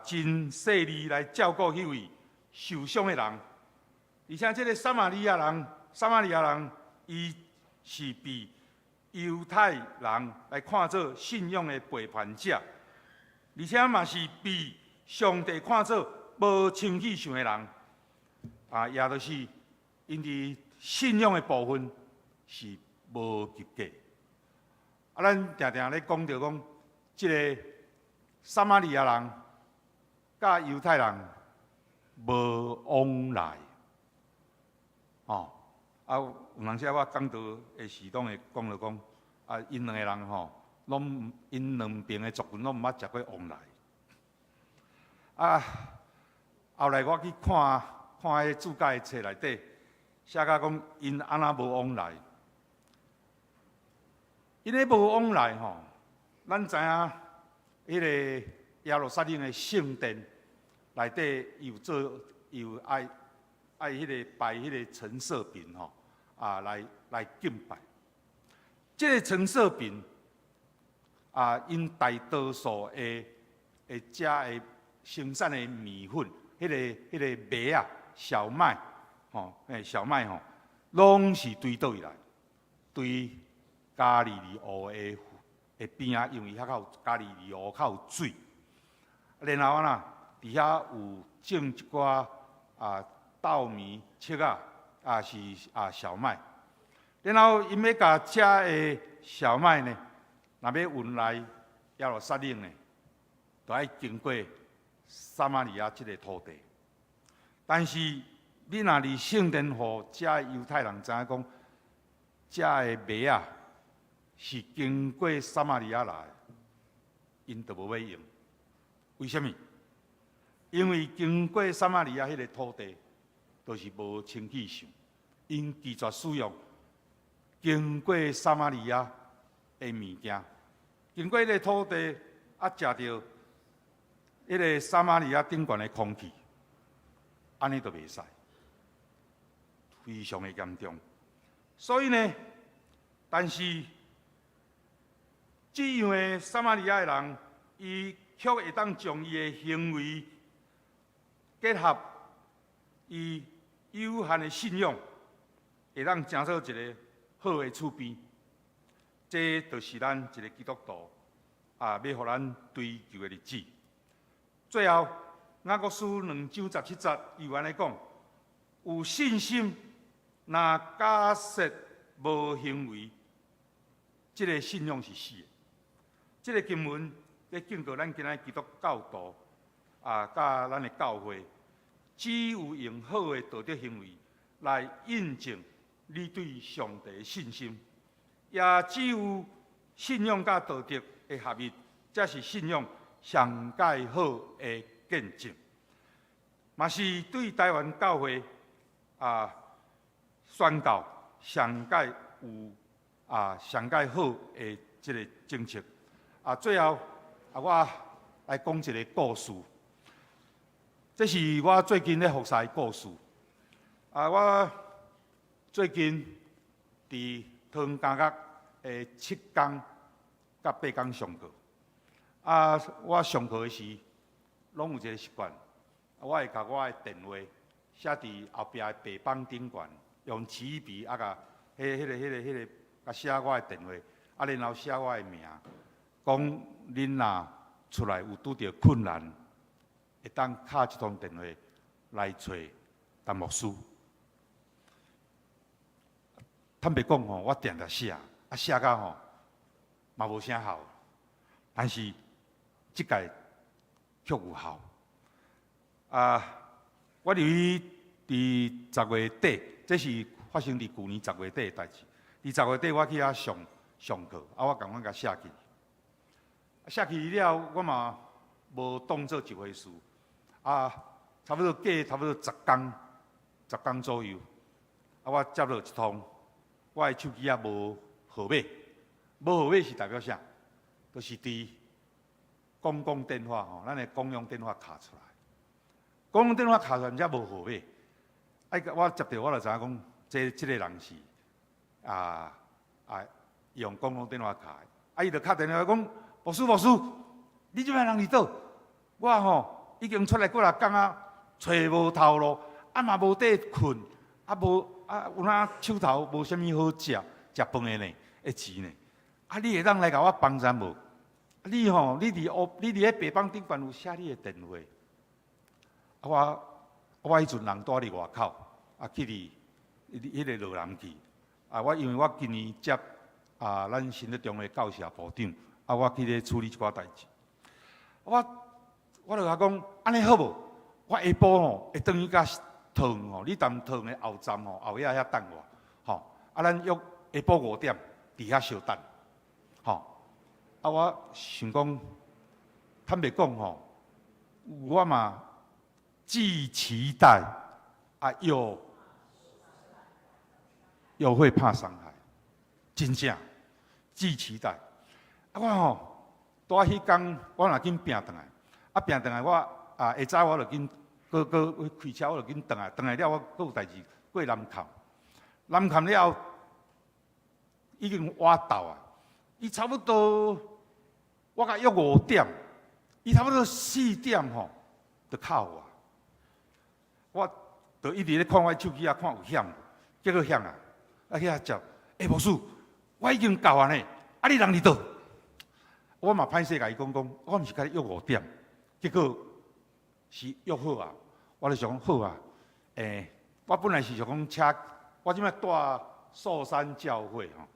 真細膩來照顧彼位受傷的人，而且這个撒瑪利亞人，撒瑪利亞人，伊是被猶太人來看做信仰的背叛者，而且嘛是被上帝看做無清氣相的人，啊，也就是𪜶佇信仰的部分是無及格。啊，咱定定咧講著講，這个撒瑪利亞人佮猶太人無往來，哦，啊，有當時我講道的時，攏會講著講，啊，𪜶兩个人吼，攏𪜶兩爿的族群攏毋捌食過往來。啊，後來我去看看彼注解的冊內底，寫甲講𪜶按怎無往來？𪜶咧無往來吼，咱知影彼个耶路撒冷的聖殿內底有做有愛愛彼个擺彼个陳設餅吼，啊來來敬拜。這个陳設餅啊，𪜶大多數的的食的生產的麵粉，彼个麥仔、小麥，吼，小麥吼，攏是對佗位來？對加利利湖的的邊仔，因為遐較有加利利湖較有水。然後啊啦，佇遐有種一寡稻米、粟仔，啊是小麥。然後𪜶欲共遮的小麥呢，若欲運來耶路撒冷呢，都愛經過撒瑪利亞這个土地。但是你若佇聖殿予遮猶太人知影講，遮的麥仔是經過撒瑪利亞來，𪜶就無欲用。為啥物？因為經過撒瑪利亞彼个土地，就是無清氣相，𪜶拒絕使用經過撒瑪利亞的物件，經過彼个土地，啊，食著彼个撒瑪利亞頂懸的空氣，按呢就袂使，非常的嚴重。所以呢，但是這樣的撒瑪利亞的人，伊卻會當將伊的行為結合伊有限的信仰，會當成做一个好的厝邊。這就是咱一个基督徒啊，欲予咱追求的日子。最後，雅各書2章17節伊有按呢講：有信心，若假設無行為，這个信仰是死的。這个經文咧警告咱今仔基督教徒啊，佮咱的教會，只有用好的道德行為來印證你對上帝的信心，也只有信仰佮道德的合一，才是信仰上蓋好的見證。嘛是對台灣教會啊宣告上蓋有啊上蓋好的這个政策。啊，最後啊，我來講一个故事。這是我最近咧服侍的故事。啊，我最近佇桃園監獄的七工佮八工上課。啊，我上課的時，攏有一个習慣，我會共我的電話寫佇後壁的白板頂懸，用奇異筆啊，共彼、彼个、彼个、彼个，共寫我的電話，啊，然後寫我的名，講恁若出來有拄著困難，會當敲這通電話來揣陳牧師。坦白講吼，我定定寫，啊寫甲吼嘛無啥效，但是這屆卻有效。啊，我入去佇10月底，這是發生佇舊年10月底的代誌。佇十月底，我去遐上上課，啊，我仝款共寫起。寫起了，我嘛無當做一回事。啊，差不多過差不多十工，十工左右，啊，我接到一通，我的手機仔無號碼，無號碼是代表啥？就是佇公共電話吼，咱的公用電話敲出來。公用電話敲出來，才無號碼。啊，我接著我就知影講，這這个人是啊啊用公共電話敲的。啊，伊就敲電話講：牧師，牧師，你這擺人佇佗？我吼已經出來幾若工啊，揣無頭路，啊嘛無地睏，啊無啊有哪手頭無啥物好食，食飯的呢，的錢呢？啊，你會當來共我幫贊無？你吼，你佇烏，你佇彼白板頂懸有寫你的電話。啊，我我彼陣人蹛佇外口，啊去佇彼个羅南去。啊，我因為我今年接啊，咱新德中的教協部長，啊，我去咧處理一寡代誌。我我就共講，按呢好無？我下晡吼會轉去佮桃園吼，你踮桃園的後站吼，後仔遐等我，吼。啊，咱約下晡5點佇遐相等，吼。啊，我想講，坦白講吼，我嘛既期待啊，又又會怕傷害，真正既期待。啊，我吼，蹛彼工，我若緊拚轉來，啊拚轉來，我啊下早我就緊，閣閣開車我就緊轉來，轉來了我閣有代誌過南崁，南崁了後已經晚到啊，伊差不多我共約五點，伊差不多4點吼就敲我，我就一直咧看我手機仔，看有響無，結果響啊，啊去遐接，欸，牧師，我已經到啊呢，啊你人佇佗？我嘛歹勢共伊講講，我毋是共你約五點，結果是約好啊。我就想講好啊，欸，我本來是想講車，我這擺蹛壽山教會吼，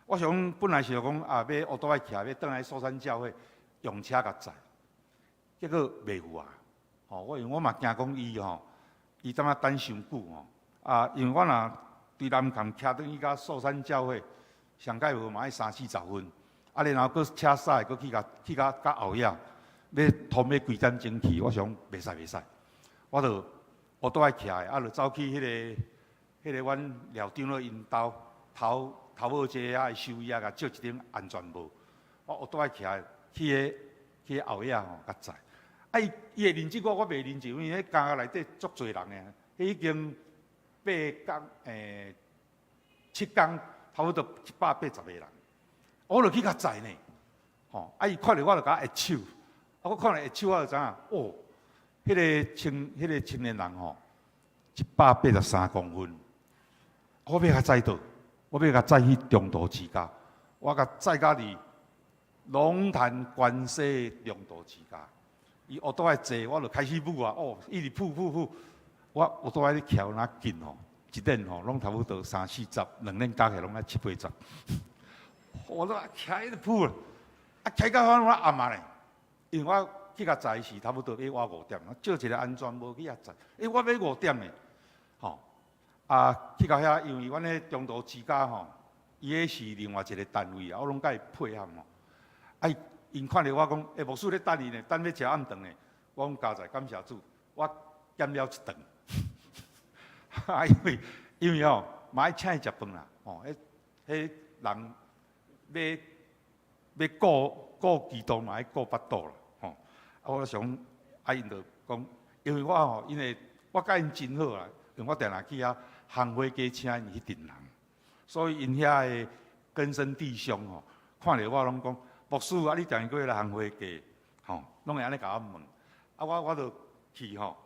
我想本來是想講啊，欲烏多愛騎，欲轉來壽山教會用車共載，結果袂赴啊。吼，我因為我嘛驚講伊吼，伊感覺等傷久吼，啊，因為我若對南崁騎轉去到壽山教會，上蓋無嘛愛三四十分，啊，然後閣車駛，閣去共去到較後仔，欲通欲幾點鐘去？我想袂使袂使，我就烏多愛騎的，啊，就走去彼个彼个阮廖長老𪜶兜頭頭尾街仔的獸醫仔，共借一頂安全帽，我烏多愛騎去彼去後仔吼，共載。啊，伊伊會認得我，我袂認得，因為彼監獄內底足濟人的，彼已經八工欸七工，差不多180個人，我就去共載呢，吼！啊，伊看著我就共我握手，啊，我看著握手我就知影，哦，彼个青彼个青年人吼，183公分，我欲共載佗？我欲共載去中途之家，我共載到佇龍潭關西中途之家。伊烏多愛坐，我就開始舞啊！哦，一直噗噗噗，我烏多愛咧騎若緊吼，一輪吼攏差不多三四十，兩輪加起來攏愛七八十。我都騎一直噗，啊騎到我攏暗啊咧，因為我去共載時差不多欲晚五點，借一个安全帽去遐載，欸，我欲五點咧，吼，啊，去到遐，因為阮彼中途之家吼，伊彼是另外一個單位啊，我攏共伊配合吼。啊，𪜶看著我講，欸，牧師咧等你呢，等欲食暗頓呢。我講佳哉，感謝主，我減了一頓。啊，因為吼，嘛愛請伊食飯啦，吼，彼彼人欲顧顧基督嘛愛顧腹肚啦，吼。啊，我想，啊，𪜶就講，因為我吼，因為我佮𪜶真好啦，因為我定定去遐烘火雞請𪜶彼陣人，所以𪜶遐的根深弟兄吼，看著我攏講，牧師啊，你定定過來烘火雞，吼，攏會按呢共我問。啊，我就去吼，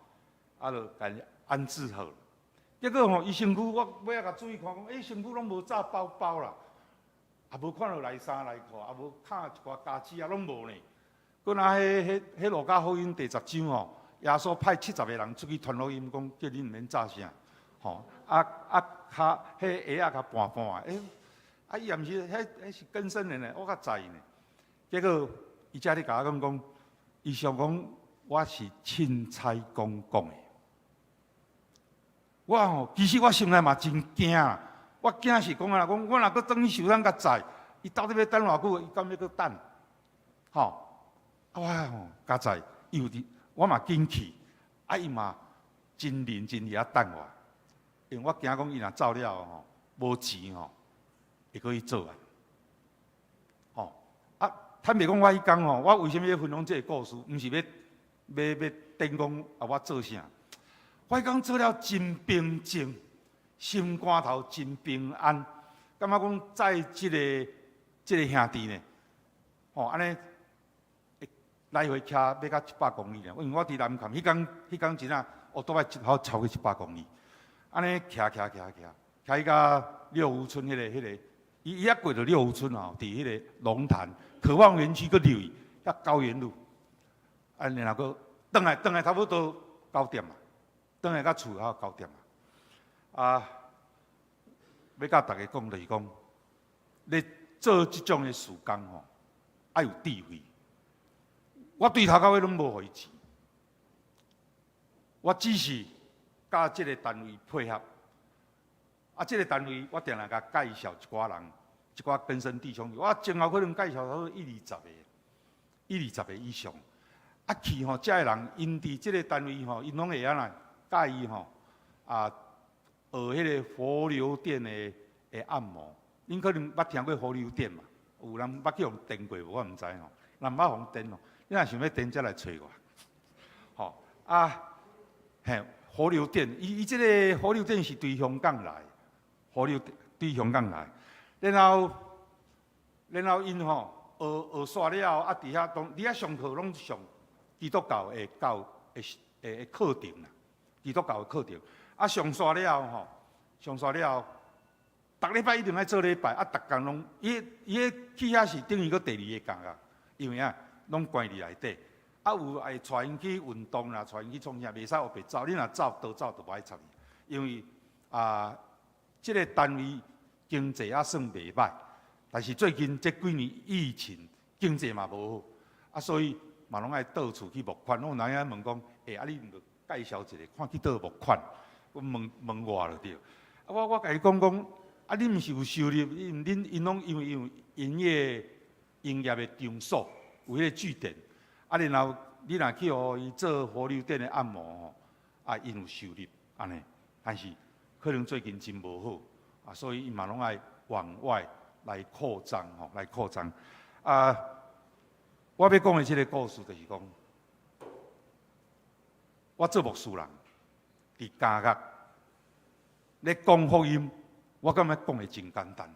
啊，就共安置好。結果吼，伊身軀我尾仔共注意看，講，欸，身軀攏無紮包包啦，也無看著內衫內褲，也無敲一寡膠紙啊，攏無呢。閣若彼路加福音第10章吼，耶穌派70個人出去傳福音，講叫恁毋免紮啥，吼，啊啊，跤彼鞋仔較半半，欸，啊伊也毋是，彼彼是更生的呢，我較在意呢。結果伊才咧共我講講，伊想講我是凊彩講講的。我吼，其實我心內嘛真驚，我驚是講啊，講我若閣轉去受人共載，伊到底欲等偌久？伊敢欲閣等？吼，啊我吼佳哉，伊有佇，我嘛緊去，啊伊嘛真認真佇遐等我，因為我驚講伊若走了吼，無錢吼，會閣去作案。吼，啊，坦白講，我彼工吼，我為啥物欲分享這個故事？毋是欲欲欲頂講啊，我做啥？我彼工做了真平靜，心肝頭真平安，感覺講載這個兄弟呢，吼，按呢來回騎欲到100公里呢，因為我佇南崁，彼工真正，烏多擺好超過100公里，按呢騎騎騎騎，騎到六福村彼個，伊猶過著六福村吼，佇彼個龍潭渴望園區閣入去，遐高原路，啊，然後閣轉來轉來差不多9點啊。轉來到厝口9點啊！啊，欲共大家講就是講，咧做這種的事工吼，愛有智慧。我對頭到尾攏無予伊錢，我只是佮這個單位配合。啊，這個單位我定定共介紹一寡人，一寡根生弟兄。我前後可能介紹差不多一二十個，一二十個以上。啊，去吼，這个人𪜶佇這個單位吼，𪜶攏會按怎佮意吼啊，學彼個佛流電的按摩。恁可能捌聽過佛流電嘛？有人捌去予電過無？我毋知吼。人捌予電哦，你若想欲電才來揣我。吼啊，嘿，佛流電，伊這個佛流電是對香港來，佛流對香港來，然後𪜶吼學學煞了後，啊，佇遐當佇遐上課攏上基督教的教的的課程啦，基督教的課程。啊，上煞了後吼，上煞了後，逐禮拜一定愛做禮拜，啊，逐工攏伊伊去遐是等於閣第二個工啊，因為啊，攏關佇內底，啊有會帶𪜶去運動啦，帶𪜶去創啥，袂使烏白走，你若走倒走就無愛插你，因為啊，這個單位經濟猶算袂䆀，但是最近這幾年疫情經濟嘛無好，啊，所以嘛攏愛到處去募款。我有人問講，欸，啊你毋著介紹一個，看去佗募款？問問我就對。啊，我共伊講講，啊，你毋是有收入？恁𪜶攏因為有營業的場所，有彼個據點，啊，然後你若去予伊做佛流電的按摩吼，啊，𪜶有收入，按呢，但是可能最近真無好，啊，所以𪜶嘛攏愛往外來擴張吼，來擴張。啊，我欲講的這個故事就是講，我做牧師人，佇監獄咧講福音，我感覺講的真簡單，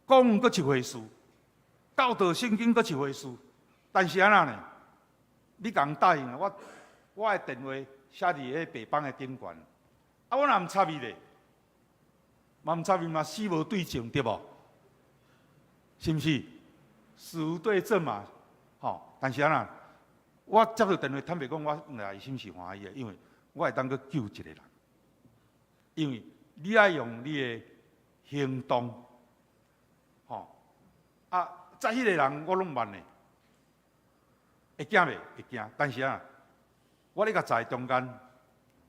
講閣一回事，教導聖經閣一回事，但是按怎呢？你共答應我的電話寫佇彼白板的頂懸，啊，我若毋插伊咧，嘛毋插伊嘛死無對證對無？是毋是？死無對證嘛，吼！但是按怎？我接到電話，坦白講，我內心是歡喜的，因為我會當閣救一個人。因為你愛用你的行動，吼啊，載彼個人我攏問的，會驚袂？會驚。但是啊，我咧共載中間，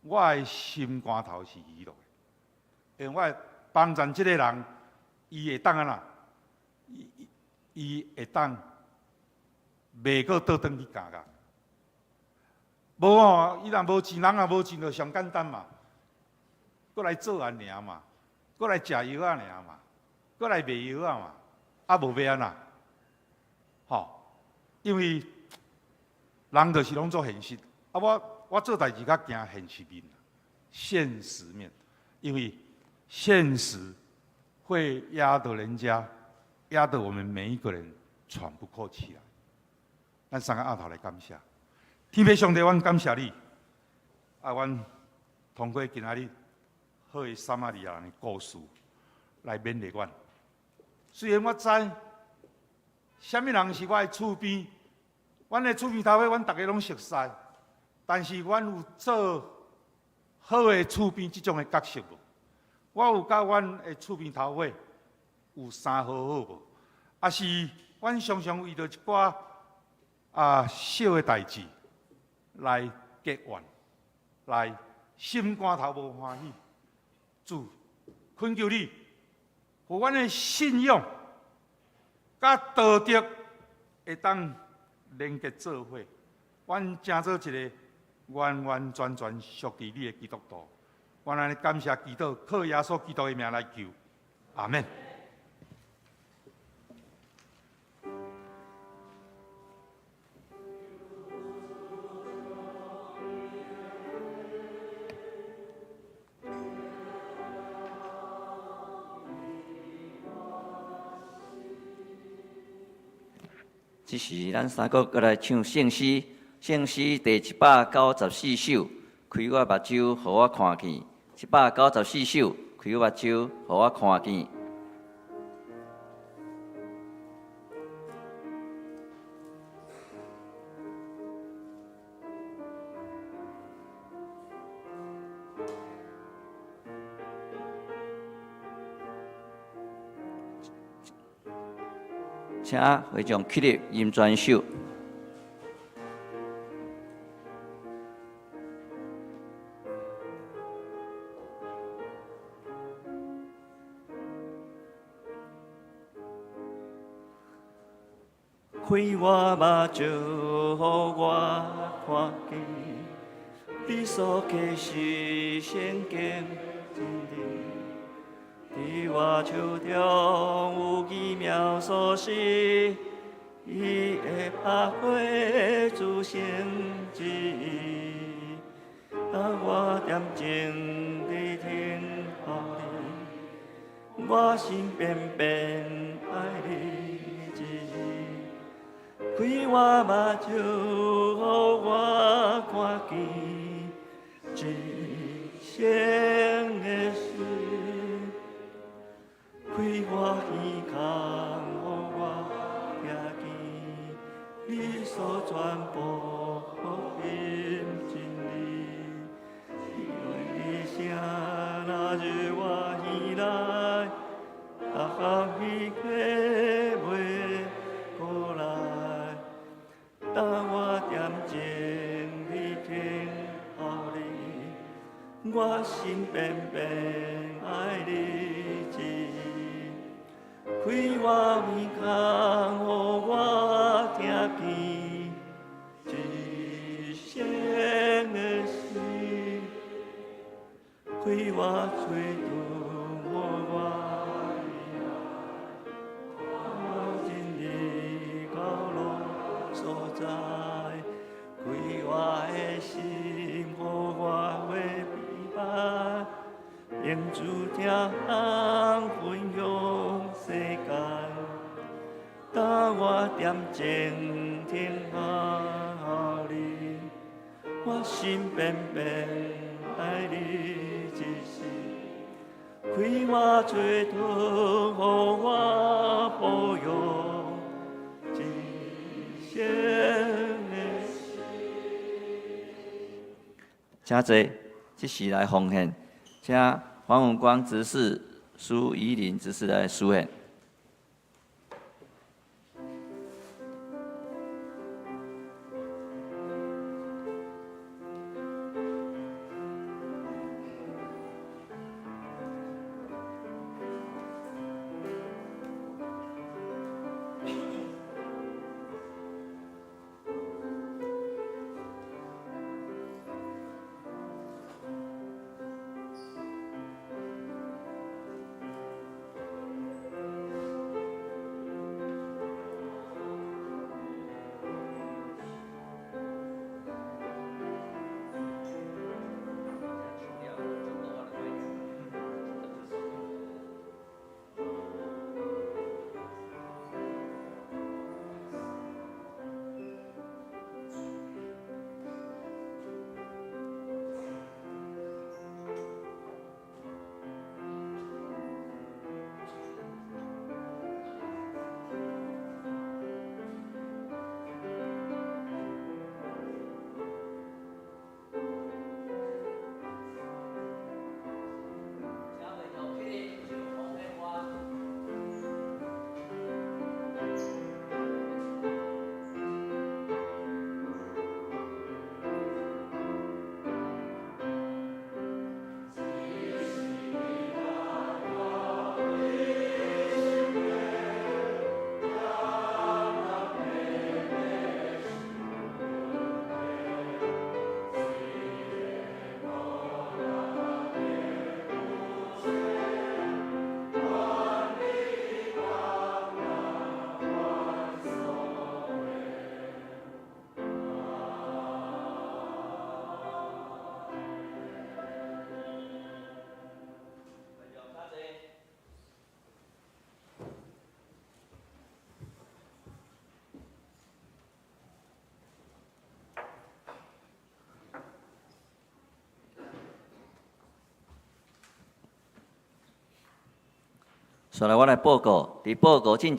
我的心肝頭是娛樂的，因為我會幫贊這个人，伊會當按怎？伊會當袂閣倒轉去監獄。無哦，伊若無錢，人若無錢就上簡單嘛，閣來作案爾嘛，閣來食藥仔爾嘛，閣來賣藥仔嘛，啊無欲按怎？吼，因為人就是攏做現實，啊我做代誌較驚現實面，現實面，因為現實會壓得人家，壓得我們每一個人喘不過氣來。咱三个額頭來感謝，天父上帝，阮感謝你，啊，阮通過今仔日好的撒瑪利亞人的故事來勉勵阮。雖然我知，啥物人是我的厝邊，阮的厝邊頭尾，阮逐家攏熟似，但是阮有做好的厝邊這種的角色無？我有佮阮的厝邊頭尾有相好好無？抑是阮常常為著一寡小的代誌來結怨，來心肝頭無歡喜。主，懇求你，予阮的信仰佮道德會當連結做伙，阮成做一个完完全全屬佇你的基督徒。阮按呢感謝祈禱，靠耶穌基督的名來求，阿們。這時，咱三個閣來唱聖詩，聖詩第194首，開我目睭，予我看見。194首，開我目睭，予我看見。請會眾起立，吟全首。開我目睭，予我看見，你所啟示聖經真理。佇我手中有奇妙鎖匙，伊會拍開諸聖旨意，當我恬靜佇等候你，我心變變愛你一日，開我目睭，予我看見一生的事。開我耳孔，予我聽見你所傳播福音真理。你的聲若入我耳內，逐項彼過袂過來。當我恬靜佇等候你，我心變變愛你一日。開我耳孔，予我聽見一生的詩。開我喙唇，予我真理到路所在。開我的心，予我陪伴，用主聽分享世間。當我恬靜等候你，我心變變愛你一世。開我嘴唇，予我保養一生的心。請坐，這時來奉獻，請黃文光執事、蘇怡林執事來書獻。紲來我來報告，佇報告進前，咱來看今仔日的經句，我讀一遍，請會眾來讀兩遍。彼個人應講：你著專心、專情、專力、專意疼主，你的上帝。閣著疼厝邊，親像家己。耶穌共伊講：你應了真對，照按呢去做，就會得著活命。路加福音10章27節到28節，請。閣著疼家己厝邊，親像家己。耶穌共伊講：你著真對，照按呢去做，就會得著活命。路加福音10章27節到28節。彼個人應講：你著專心、專意、專靈、專意疼主，你的上帝，閣著疼厝邊，親像家己。耶穌共伊講：你應了真對，照按呢去做，就會得著活命。路加福音十章二十七節到。所以咱來看今仔日周報，掀開第一頁，本週事奉佮下週事奉，佮週間的團契聚會內容，請兄弟來看。第二頁，小組啊，佮奉獻的部分，嘛請兄弟來看，嘛有叮當的，請向辦公室來更正。咱掀開週報的第三頁，消息報告。本主日是更新團契，歡迎陳佩雄牧師前來請安分享，請為著其事工來代禱佮奉獻。歡迎大神陳義安新學生前來本會見習，伊會佇每禮拜拜六禮拜來佮本會見來學習。願主看顧帶領賜智慧學習代禱。咱這擺請陳義安先生起來，咱逐家熟似一下。我等一下哈，好好，等一下再來哈。好，第三項，傳道部媒體事工欲佇中晝12點30分，佇701欲召開，請媒體小組、敬拜組、聖歌隊、行政部等相關的單位負責共同來參與，來討論四樓禮拜堂組織收音佮直接播音的事工。下主日2月19號，咱欲舉行和會，兩場禮拜欲合做伙來舉行，時間是九點三十分，記著九點三十分一場爾爾，請會友踴躍來參與。第二，小會佮董事會聯合會議佇後禮拜上午8點半，佇701召開，請小會佮董事會出席。財務部會議佇後禮拜12點30分，佇701欲來召開，請部員來出席參與。教會消息，獎學金部分審查，這頂禮拜攏有念過啊，無愛閣念。財務部報告，哦，這嘛是頂禮拜攏有念過啊，咱請會友家己來看。教界消息，2230年婦女世界公禱日，日期是佇3月3號拜五上午9點30分。禮拜開始，地點就是新竹長老教會，報名費是每人100箍。佇2月20號拜一來截止，請向潘桂娥會長來報名。第二，咱恭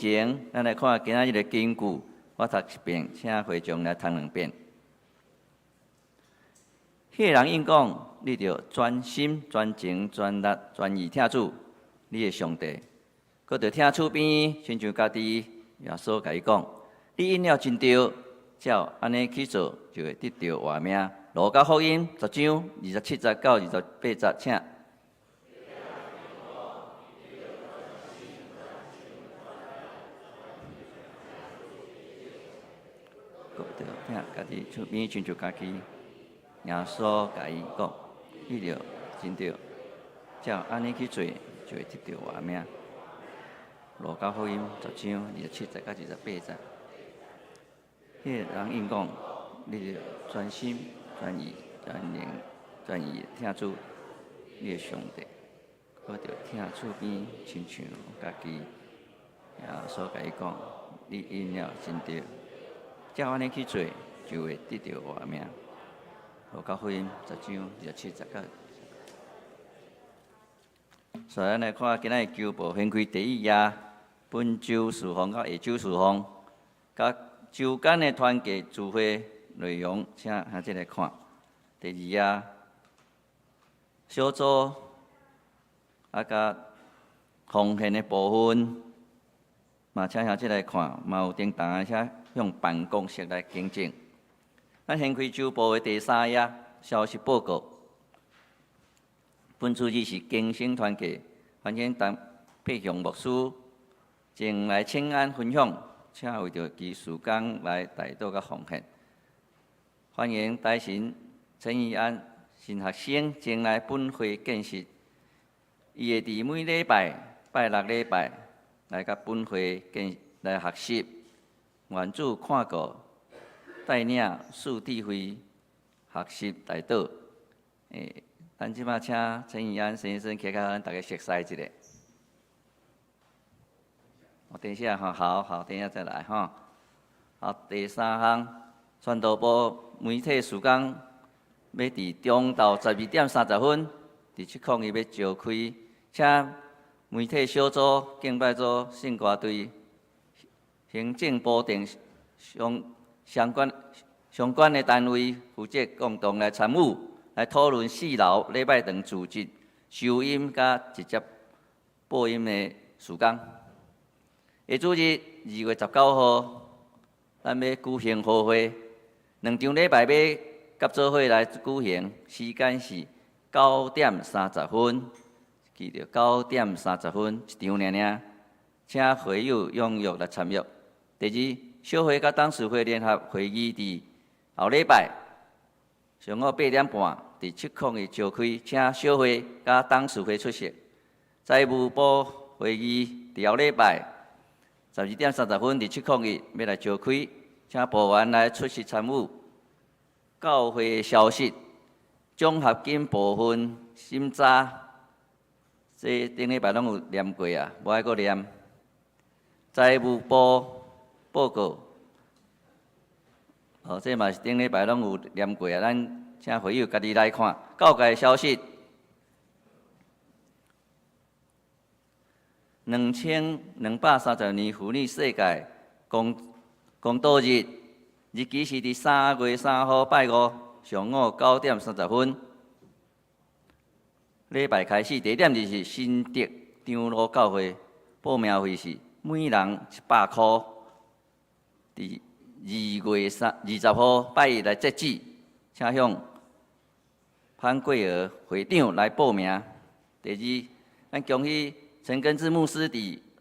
喜陳根志牧師佇2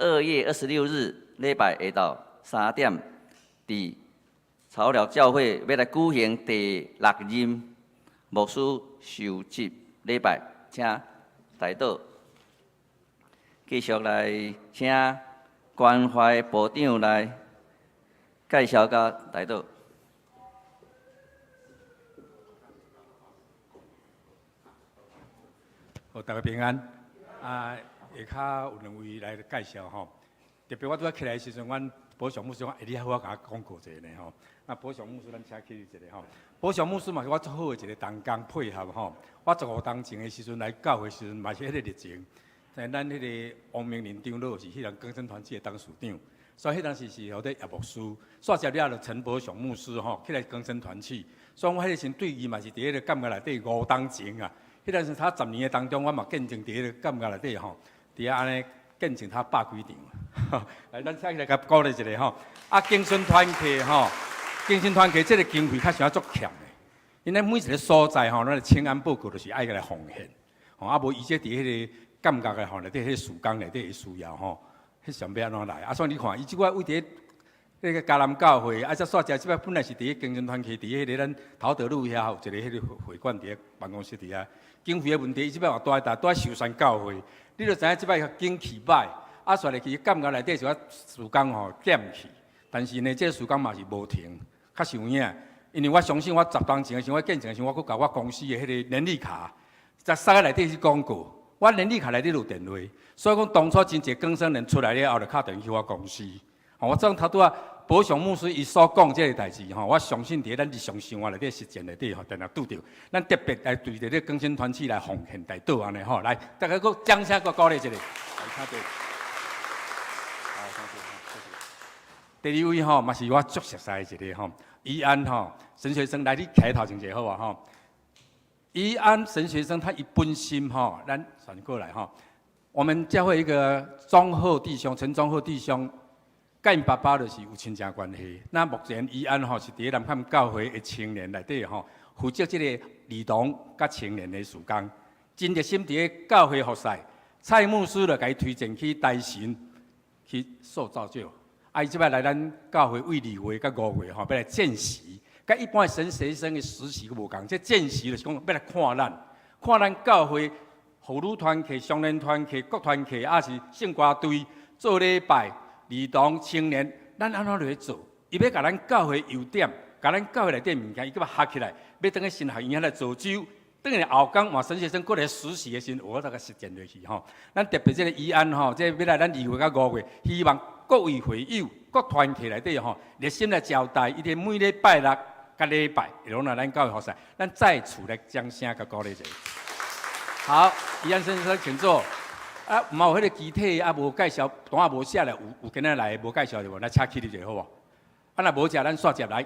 月26日禮拜下晝3點，佇草寮教會欲來舉行第六任牧師受職禮拜，請代禱。繼續來請關懷部長來介紹佮代禱。好，大家平安。啊，下跤有兩位來介紹吼。特別我拄仔起來的時陣，阮寶祥牧師講，欸，你好好共我廣告一下呢吼。那寶祥牧師，咱請起一下吼。寶祥牧師嘛是我足好的一個同工配合吼。我15冬前的時陣來教會時陣，嘛是彼個熱情。在咱彼个王明林長老是彼人更新團契的董事長，所以彼當時是予咧葉牧師，煞接了就陳伯雄牧師吼起來更新團契，所以我彼個時陣對伊嘛是佇彼個感覺內底五當前啊，彼陣時他10年的當中，我嘛見證佇彼個感覺內底吼，佇遐按呢見證他百幾場。來，咱請起來共鼓勵一下吼。啊，更新團契吼，更新團契這個經費較實足欠的，因為每一個所在吼，咱的請安報告就是愛來奉獻，吼啊無伊這佇彼個感覺的吼，內底彼個事工內底會需要吼，彼想欲按怎來？啊，所以你看，伊這擺為佇彼個迦南教會，啊，才煞食這擺本來是佇咧更新團契，佇彼個咱陶德路遐有一個彼個會館佇咧辦公室佇遐，經費的問題，伊這擺嘛蹛佇蹛壽山教會，你就知影這擺景氣歹，啊，煞入去感覺內底是我事工吼減去，但是呢，這個事工嘛是無停，較實有影，因為我相信我10當前的時候，我見證的時候，我閣共我公司的彼個年曆卡，才塞內底去廣告。我年曆卡內底有電話，所以講當初真濟更生人出來了後，就敲電話去我公司。吼，我總頭拄仔保雄牧師伊所講這個代誌吼，我相信佇咱日常生活內底實踐內底吼，定定拄著。咱特別來對著這更新團契來奉獻代禱按呢吼，來，大家閣掌聲閣鼓勵一下。來，請坐。好，請坐，謝謝。第二位吼，嘛是我足熟似的一個吼，宜安吼神學生來，你徛頭前者好無吼？宜安神學生他伊本身吼，咱轉過來吼，我們教會一個忠厚弟兄，陳忠厚弟兄，佮𪜶爸爸就是有親情關係。那目前宜安吼是佇南崁教會的青年內底吼，負責這個兒童佮青年的事工，真熱心佇咧教會服侍。蔡牧師就共伊推薦去台神去受造就。啊，伊這擺來咱教會為2月佮5月吼，欲來見習。佮一般的神學生的實習閣無仝，這見習就是講欲來看咱，看咱教會婦女團契、少年團契、國團契，抑是聖歌隊做禮拜、兒童、青年，咱按怎落去做？伊欲共咱教會優點，共咱教會內底物件，伊閣欲學起來，欲轉去神學院遐來造就。轉來後工換神學生閣來實習的時陣，有法度共實踐落去吼。咱特別這個宜安吼，這欲來咱2月佮5月，希望各位會友、各團契內底吼，熱心來招待，伊哋每禮拜六佮禮拜，會攏來咱教會服侍。咱再次來掌聲共鼓勵者。好，宜安先生請坐。啊，嘛有彼個具體啊，無介紹，單仔無寫來，有今仔來無介紹的無？來請起立者好無？啊，若無食，咱煞接來。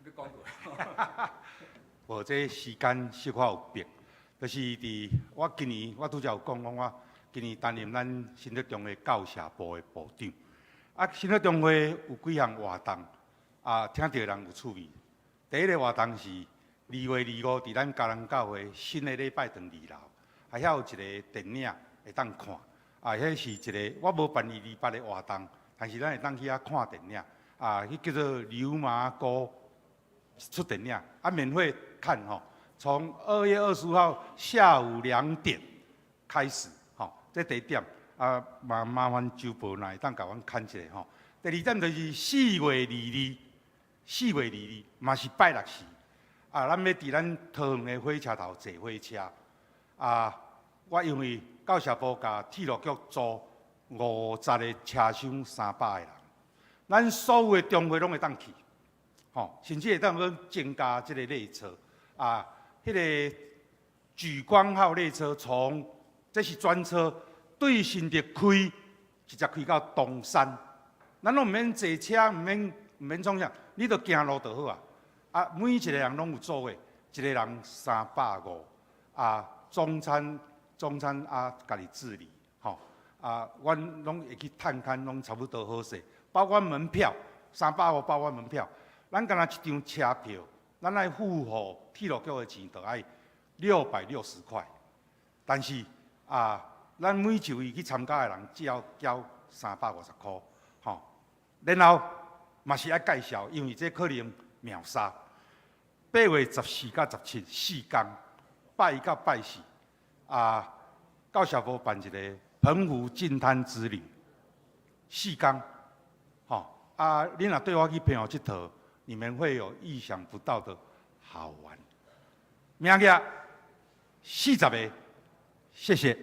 你講過。無，這時間小可有迫，就是佇我今年我拄才有講講我今年擔任咱新德中會教社部的部長。啊，新德中會有幾項活動，啊，聽著人有趣味。第一个活動是2月25，佇咱嘉南教會新的禮拜堂二樓，啊，遐有一個電影會當看。啊，彼是一個我無辦228的活動，但是咱會當去遐看電影。啊，彼叫做流麻溝出電影，啊，免費看吼。從2月25號下午2點開始，吼，這第一點。啊，麻煩周報若會當共阮看一下吼。第二點就是4月22，4月22嘛是拜六時，啊，咱欲佇咱桃園的火車頭坐火車。啊，我因為教社部共鐵路局租50個車廂300個人，咱所有的中會攏會當去，吼，甚至會當閣增加這個列車。啊，彼個莒光號列車從這是專車，對新竹開，直接開到東山，咱攏毋免坐車，毋免創啥，你著行路就好啊。啊，每一個人攏有座位，一個人350，啊，中餐啊，家己自理，吼，啊，阮攏會去探勘，攏差不多好勢，包括門票，三百五包括門票，咱干焦一張車票，咱愛付予鐵路局的錢，就愛660塊。但是啊，咱每一位去參加的人，只要繳350塊，吼。然後嘛是愛介紹，因為這可能秒殺。8月14佮17，四工，拜一佮拜四，啊，教社部辦一個澎湖淨灘之旅，四工，吼啊！你若綴我去澎湖𨑨迌，你們會有意想不到的好玩。明仔40個，謝謝。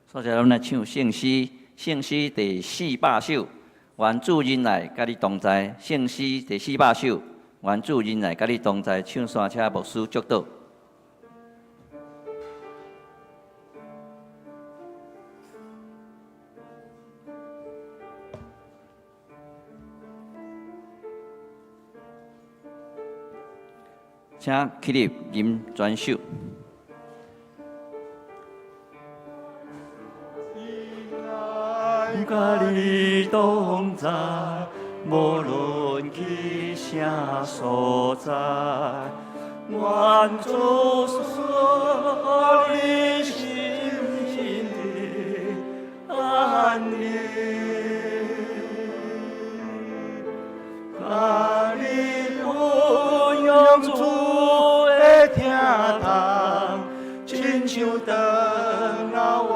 所以咱來唱聖詩，聖詩第400首，願主仁愛佮你同在。聖詩第400首，願主仁愛佮你同在。唱煞請牧師祝禱。請起立吟全首。佮你同在，無論去啥所在，願主賜你心的安寧，佮你分享主的疼痛，親像轉仔活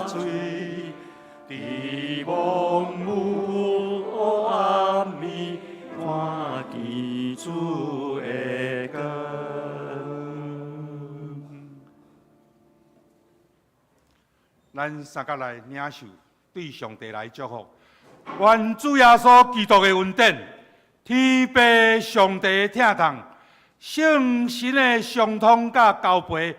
水。佇茫無黑暗暝，看見主的光。咱三個來領受對上帝來祝福，願主耶穌基督的恩典、天父上帝的疼痛、聖神的相通佮交陪，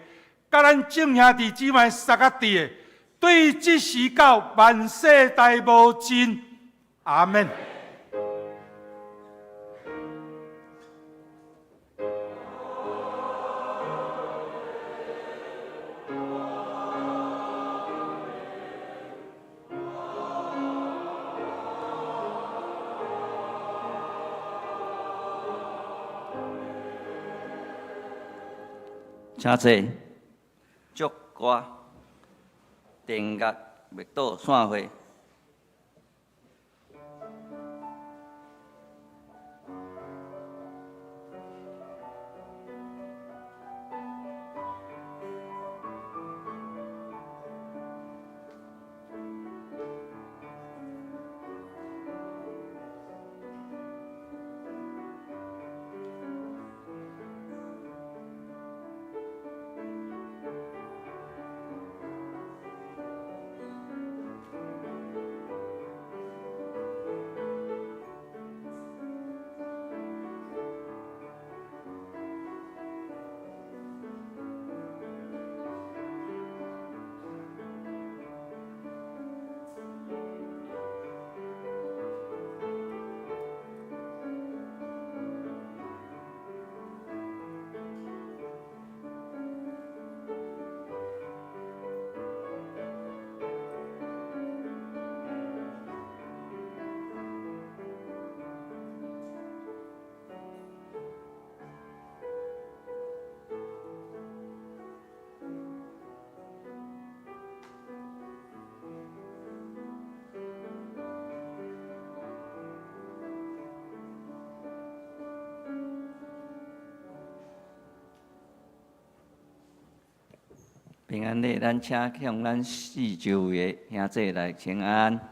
佮咱眾兄弟姊妹三個佇的，對這時到萬世代無盡。阿們。請坐。祝歌、電樂、默禱散會。平安禮，咱請向咱四周圍的兄弟來請安。